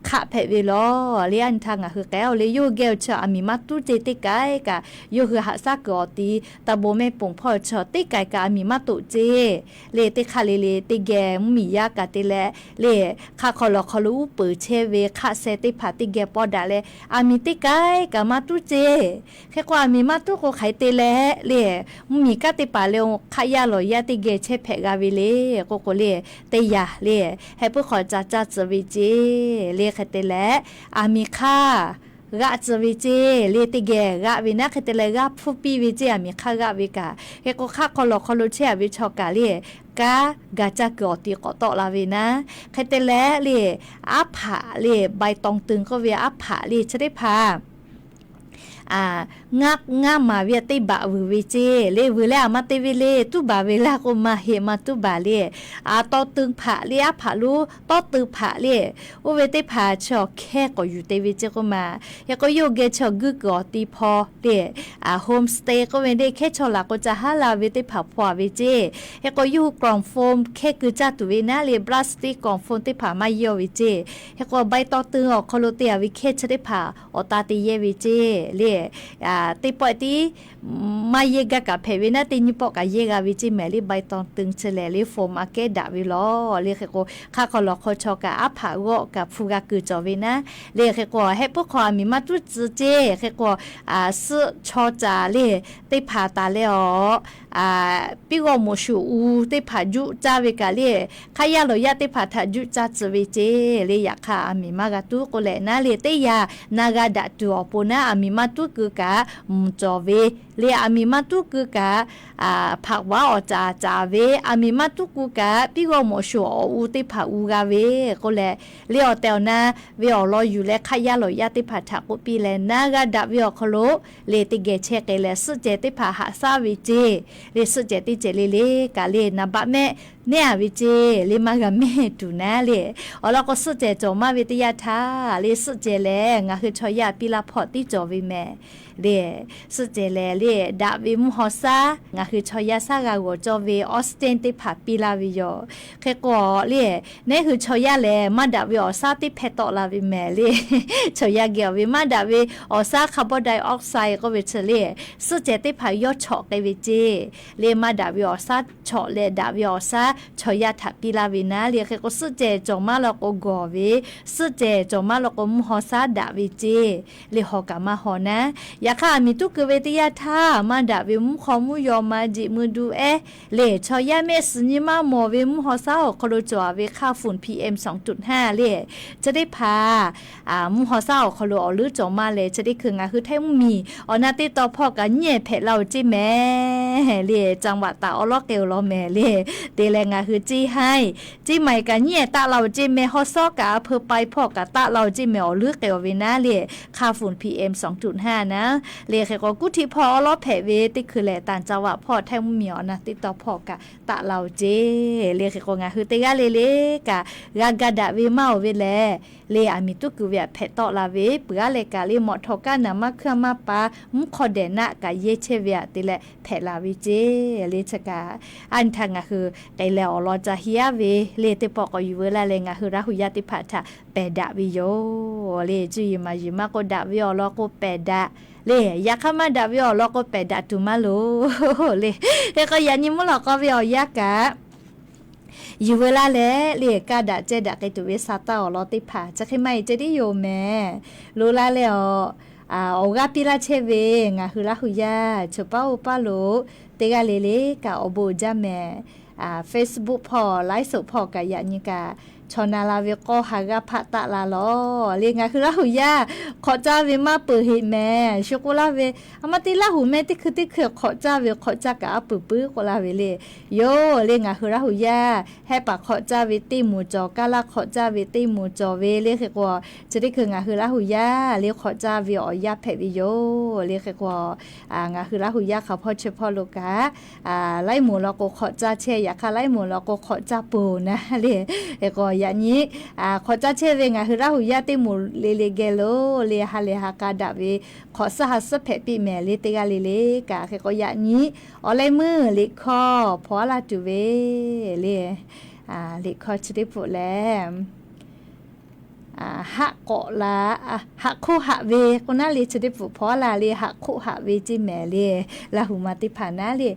hk'aˆ hpehꞈ ve lawˬ le. Aˉ nyi htaˇ ngaˬ hui k'ai-o le, yawˇ hui geh awˬ chaw aˬ miˍ maˇ tuˉ ceˇ teˇ kaiˉ kaꞈ, yawˇ hui haꞈ shaˉ kuiˬ awˬ ti taˍ bon mehˆ ponˍ hpawˇ chaw teˇ kaiˉ kaꞈ aˬ miˍ maˇ toꞈ ceˇ le. Teˇ hk'aˇ le le teˇ geh mvuhˇmiˬ yaˇ kaꞈ te leh le, hk'aˆ hk'aw lawˬ hk'aw lo uˉ peunˍ chehˇ ve hk'aˆ seh teˇ hpaˍ teˇ geh pawˇ daꞈ leh, aˬ miˍ teˇ kaiˉ kaꞈ maˇ tuˉ ceˇ. Hk'e k'o, aˬ miˍ maˇ tuˉ k'o hk'aˬ hk'e te leh le, mvuhˇmiˬ kanˉ teˇ hpaˍ le, hk'aˆ yaˇ lawˬ yaˇ teˇ geh chehˇ hpehꞈ g'a ve le k'oˆ k'o le, teˇ yanˇ le, heh puiˉ hk'aw ca caˇ tcuh ve ceˇ le. Hk'e te leh, aˬ miˍ hk'aˇ g'aˆ tcuh ve ceˇ le. Teˇ geh g'aˆ ve naˉ, hk'e te leh g'aˇ hpfuhˇ piˇ ve ceˇ, aˬ miˍ hk'aˇ g'aˆ ve kaꞈ. Hk'e k'o, hk'aˆ hk'aw lawˬ hk'aw lo chehˇ a ve chaw kaꞈ le, kanˉ ga caˇ kuiˬ awˬ ti k'awꞈ tawˆ la ve naˉ. Hk'e te leh le, aˉ hpaꞈ le, ใบตองตึง k'oˆ ve aˉ hpaꞈ le chi teˇ hpaˍ ngaˇ maˍ ve teˇ baꞈ vuiˬ ve ceˇ le. Vuiˬ leh aˬ ma te ve le, tuˉ baˬ ve laˇ k'o maˇ heˆ, maˇ tuˉ baˬ le. Aˬ, ตองตึง hpaꞈ le, aˉ hpaꞈ lonˉ ตองตึง hpaꞈ le, oˇ ve teˇ hpaˍ chaw hkehˇ k'awꞈ yuˬ te ve ceˇ k'oˆ ma. Hk'e k'o, yawˇ hui geh chaw guˇ kuiˬ awˬ ti hpaw le, aˬ, homestay k'oˆ ve le, hkehˉ chaw laˬ k'o ca haˉ la ve teˇ hpaˍ hpaw a ve ceˇ. Hk'e k'o, yawˇ hui กล่องโฟม hkehˇ keu caˇ tuˬ ve naˉ le, plastic กล่องโฟม teˇ hpaˍ maˇ yehˇ ve ceˇ. Hk'e k'o, ใบตองตึง awˬ hk'aw lo te a ve hkehˇ chi teˇ hpaˍ awˬ ta te yehˇ ve ceˇ le. Teˇ pawˆ tiˉ maˇ yehˇ gaˇ kaꞈ hpehꞈ ve naˉ, teˇ nyiˇ pawˆ kaꞈ yehˇ g'a ve ceˇ mehˍ le. ใบตองตึง chi lehˬ le, โฟม aꞈ kehˉ daꞈ ve lawˬ le. Hk'e k'o, hk'aˆ hk'aw lawˬ hk'aw chaw kaꞈ aˉ hpaꞈ g'awˆ kaꞈ hpu g'a kuiˬ cawˬ ve naˉ le. Hk'e k'o, heh puiˉ hk'aw aˬ miˍ maˇ tuˉ tcuh ceˇ. Hk'e k'o, suhˆ chaw caˍ le, teˇ hpaˍ taˍ leh awˬ, piˇ g'awˇ mawꞈ shuˍ u teˇ hpaˍ juˆ caˇ ve kaꞈ le, hk'aˆ yaˇ lawˬ yaˇ teˇ hpaˍ htaꞈ juˆ caˇ tcuh ve ceˇ le. Yaꞈ hk'aˇ, aˬ miˍ maˇ g'a tuˉ k'o leh naˉ le, teˇ yanˇ na g'a daꞈ tuˬ awˬ pon naˉ, aˬ miˍ maˇ tuˉ keu kaꞈ mvuhˇ cawˬ ve le. Aˬ miˍ maˇ tuˉ keu kaꞈ, hpaꞈ vaˉ awˬ caˍ caˍ ve, aˬ miˍ maˇ tuˉ keu kaꞈ piˇ g'awˇ mawꞈ shuˍ awˬ u teˇ hpaˍ u g'a ve k'o leh, le awˬ tehˬ awˬ na ve awˬ lawn yuˬ leh hk'aˆ yaˇ lawˬ yaˇ teˇ hpaˍ htaꞈ k'oˆ piˇ leh, na g'a daꞈ ve awˬ hk'aw lo le, teˇ geh chehˇ k'ai leh suhˆ cehˬ teˇ hpaˍ haꞈ shaˉ ve ceˇ le. Suhˆ cehˬ teˇ cehˬ le le kaꞈ le, naˍ baꞈ mehˆ nehˉ a ve ceˇ le, maˇ g'a mehˆ tuˬ naˉ le. Awˬ lawn k'o, suhˆ cehˬ cawˬ maˇ ve teˇ yanˇ htaˇ le, suhˆ cehˬ lehˬ ngaˬ hui chaw yaˇ piˇ laˇ hpawˇ tiˉ cawˬ ve mehˍ le. Suhˆ cehˬ lehˬ le, daꞈ ve mvuhˇ haw shaˉ ngaˬ hui chaw yaˇ shaˉ g'a g'awˬ cawˇ ve ออกซิเจน teˇ hpaˍ piˇ laˇ ve yoˬ. Hk'e k'o le, nehˉ hui chaw yaˇ lehˬ maˇ daꞈ ve awˬ shaˉ teˇ hpehˇ tawˆ la ve mehˍ le. Chaw yaˇ geh awˬ ve maˇ daꞈ ve awˬ shaˉ คาร์บอนไดออกไซด์ k'oˆ ve chi le, suhˆ cehˬ teˇ hpaˍ yawˇ chawꞈ k'ai ve ceˇ le. Maˇ daꞈ ve awˬ shaˉ chawꞈ leh daꞈ ve awˬ shaˉ chaw yaˇ htaꞈ piˇ laˇ ve naˉ le. Hk'e k'o, suhˆ cehˬ cawˬ maˇ law k'o gawˬ ve, suhˆ cehˬ cawˬ maˇ law k'o mvuhˇ haw shaˉ daꞈ ve ceˇ le, haw kaꞈ maˇ haw naˉ. Yaꞈ hk'aˇ, aˬ miˍ tuˉ keu ve teˇ yanˇ htaˇ, maˇ daꞈ ve mvuhˇ hk'aw mvuhˇ yaw ma jiꞈ mui du ehˉ le, chaw yaˇ mehˆ suhˍ nyi maˇ mawˬ ve mvuhˇ haw shaˉ awˬ hk'aw lo cawˬ a ve hk'aˇ fun P M sawˍ tuꞈ hnaˇ le, chi teˇ hpaˍ mvuhˇ haw shaˉ awˬ hk'aw lo awˬ leuˉ cawˬ maˇ leh, chi teˇ hkui ngaˬ hui Htaiˇ mvuhˇmiˬ awˬ na teˇ taw hpawˇ kaꞈ nyiˉ ehˍ hpehꞈ la-oˬ ceˇ mehˍ le. จังหวัดตาก awˉ lawˉ k'ai-oˬ law mehˍ le. Te leh ngaˬ hui ceˇ haiˉ, ceˇ maiˍ kaꞈ nyiˉ ehˍ taˆ la-oˬ ceˇ mehˍ. Haw shawˉ kaꞈ a hpeu pai hpawˇ kaꞈ taˆ la-oˬ ceˇ mehˍ. Awˬ leuˉ k'ai-oˬ ve naˉ le, hk'aˇ fun P M sawˍ tuꞈ hnaˇ naˉ le. Hk'e k'o, kuˉ htiˆ hpawˇ awˉ lawˉ hpehꞈ ve teˇ hkui lehˬ, ต่างจังหวัด hpawˇ Htaiˇ mvuhˇmiˬ awˬ na teˇ taw hpawˇ kaꞈ taˆ la-oˬ ceˇ le. Hk'e k'o, ngaˬ hui teˇ g'aˇ le le kaꞈ g'a ga daꞈ ve maˇ-oˬ ve lehˬ le, aˬ miˍ tuˉ keu ve aꞈ hpehꞈ tawˆ la ve, peuˬ g'aˇ leh kaꞈ le, mawꞈ htawꞈ kaˇ naˍ maˇ hkuiˇ maˇ pa mvuhˇ hk'aw dehꞈ naˆ kaꞈ yehˇ chehˇ ve aꞈ te leh hpehꞈ la ve ceˇ le. Chi kaꞈ, aˉ nyi htaˇ ngaˬ hui k'ai leh awˬ lawn ca hiˉ aˉ ve le, teˇ pawˆ k'awꞈ yuˬ veu laˇ leh ngaˬ hui Laˇ hu yaˇ teˇ hpaˍ htaꞈ pehˬ daꞈ ve yoˬ le. Cuˇ yiˍ maˍ yiˍ maˇ k'oˆ, daꞈ ve awˬ lawn k'o pehˬ daꞈ le. Yaꞈ hk'aˇ, maˇ daꞈ ve awˬ lawn k'o pehˬ daꞈ tuˬ maˇ loˍ le. Hk'e k'o, yaꞈ nyi mvuhˇ lawꞈ k'aw ve awˬ yanˇ kaꞈ yuˬ veu laˇ leh le, kaˇ daꞈ ceh daꞈ k'ai tuˬ ve sa taˇ awˬ lawn teˇ hpaˍ chi hk'e maˇ heˆ ceh tiˉ yoˬ mehˍ. Lo laˇ leh awˬ, awˬ g'aˇ piˇ laˇ chehˇ ve ngaˬ hui Laˇ hu yaˇ chaw paˉ oˇ paˉ lo teˇ g'aˇ le le kaꞈ awˬ bon uiˍ jaˇ mehˍ. Facebook hpawˇ, ไลฟ์สด hpawˇ kaꞈ yaꞈ nyi kaꞈ chaw na la ve k'awˇ ha g'aˇ hpaˆ taˆ la lawˬ le. Ngaˬ hui Laˇ huˍ yaˇ hk'awꞈ caˇ ve maˇ peuˬ heˆ mehˍ. Shu k'oˆ laˇ ve, a ma te Laˇ huˍ mehˆ teˇ hkui teˇ hkui hk'awꞈ caˇ ve hk'awꞈ caˇ kaꞈ aˉ peuˬ puiˉ k'oˆ laˇ ve le. Yoˬ le, ngaˬ hui Laˇ huˍ yaˇ hehˆ paˍ hk'awꞈ caˇ ve teˇ moˍ cawˬ, kaˇ laˇ hk'awꞈ caˇ ve teˇ moˍ cawˬ ve le. Hk'e k'o, chi teˇ hkui ngaˬ hui Laˇ huˍ yaˇ le hk'awꞈ caˇ ve awˬ yanˇ hpehꞈ ve yoˬ le. Hk'e k'o, ngaˬ hui Laˇ huˍ yaˇ hk'aˬ hpawˇ chi hpawˇ lo kaꞈ, laiˉ moˍ law k'o hk'awꞈ caˇ chehˇ, yaꞈ hk'aˇ laiˉ moˍ law k'o hk'awꞈ caˇ peuˬ na le. Hk'e k'o yaꞈ nyi hk'awꞈ caˇ chehˇ ve ngaˬ hui Laˇ huˍ yaˇ teˇ moˍ le le geh lo le, ha lehˬ ha k'a daꞈ ve hk'awꞈ suhˉ ha suhˉ hpehꞈ piˇ mehˍ le teˇ g'aˇ le le kaꞈ. Hk'e k'o yaꞈ nyi awˬ leh meuˇ liꞈ hkawˇ hpaw aˉ laˇ tuˬ ve le. Liꞈ hkawˇ chi teˇ pfuhˍ lehˬ, haˆ k'awꞈ la, haꞈ hk'oˆ haꞈ ve k'o naˉ le, chi teˇ pfuhˍ hpaw aˉ la le, haꞈ hk'oˆ haꞈ ve ceˇ mehˍ le. Laˇ huˍ ma teˇ hpaˍ naˉ le.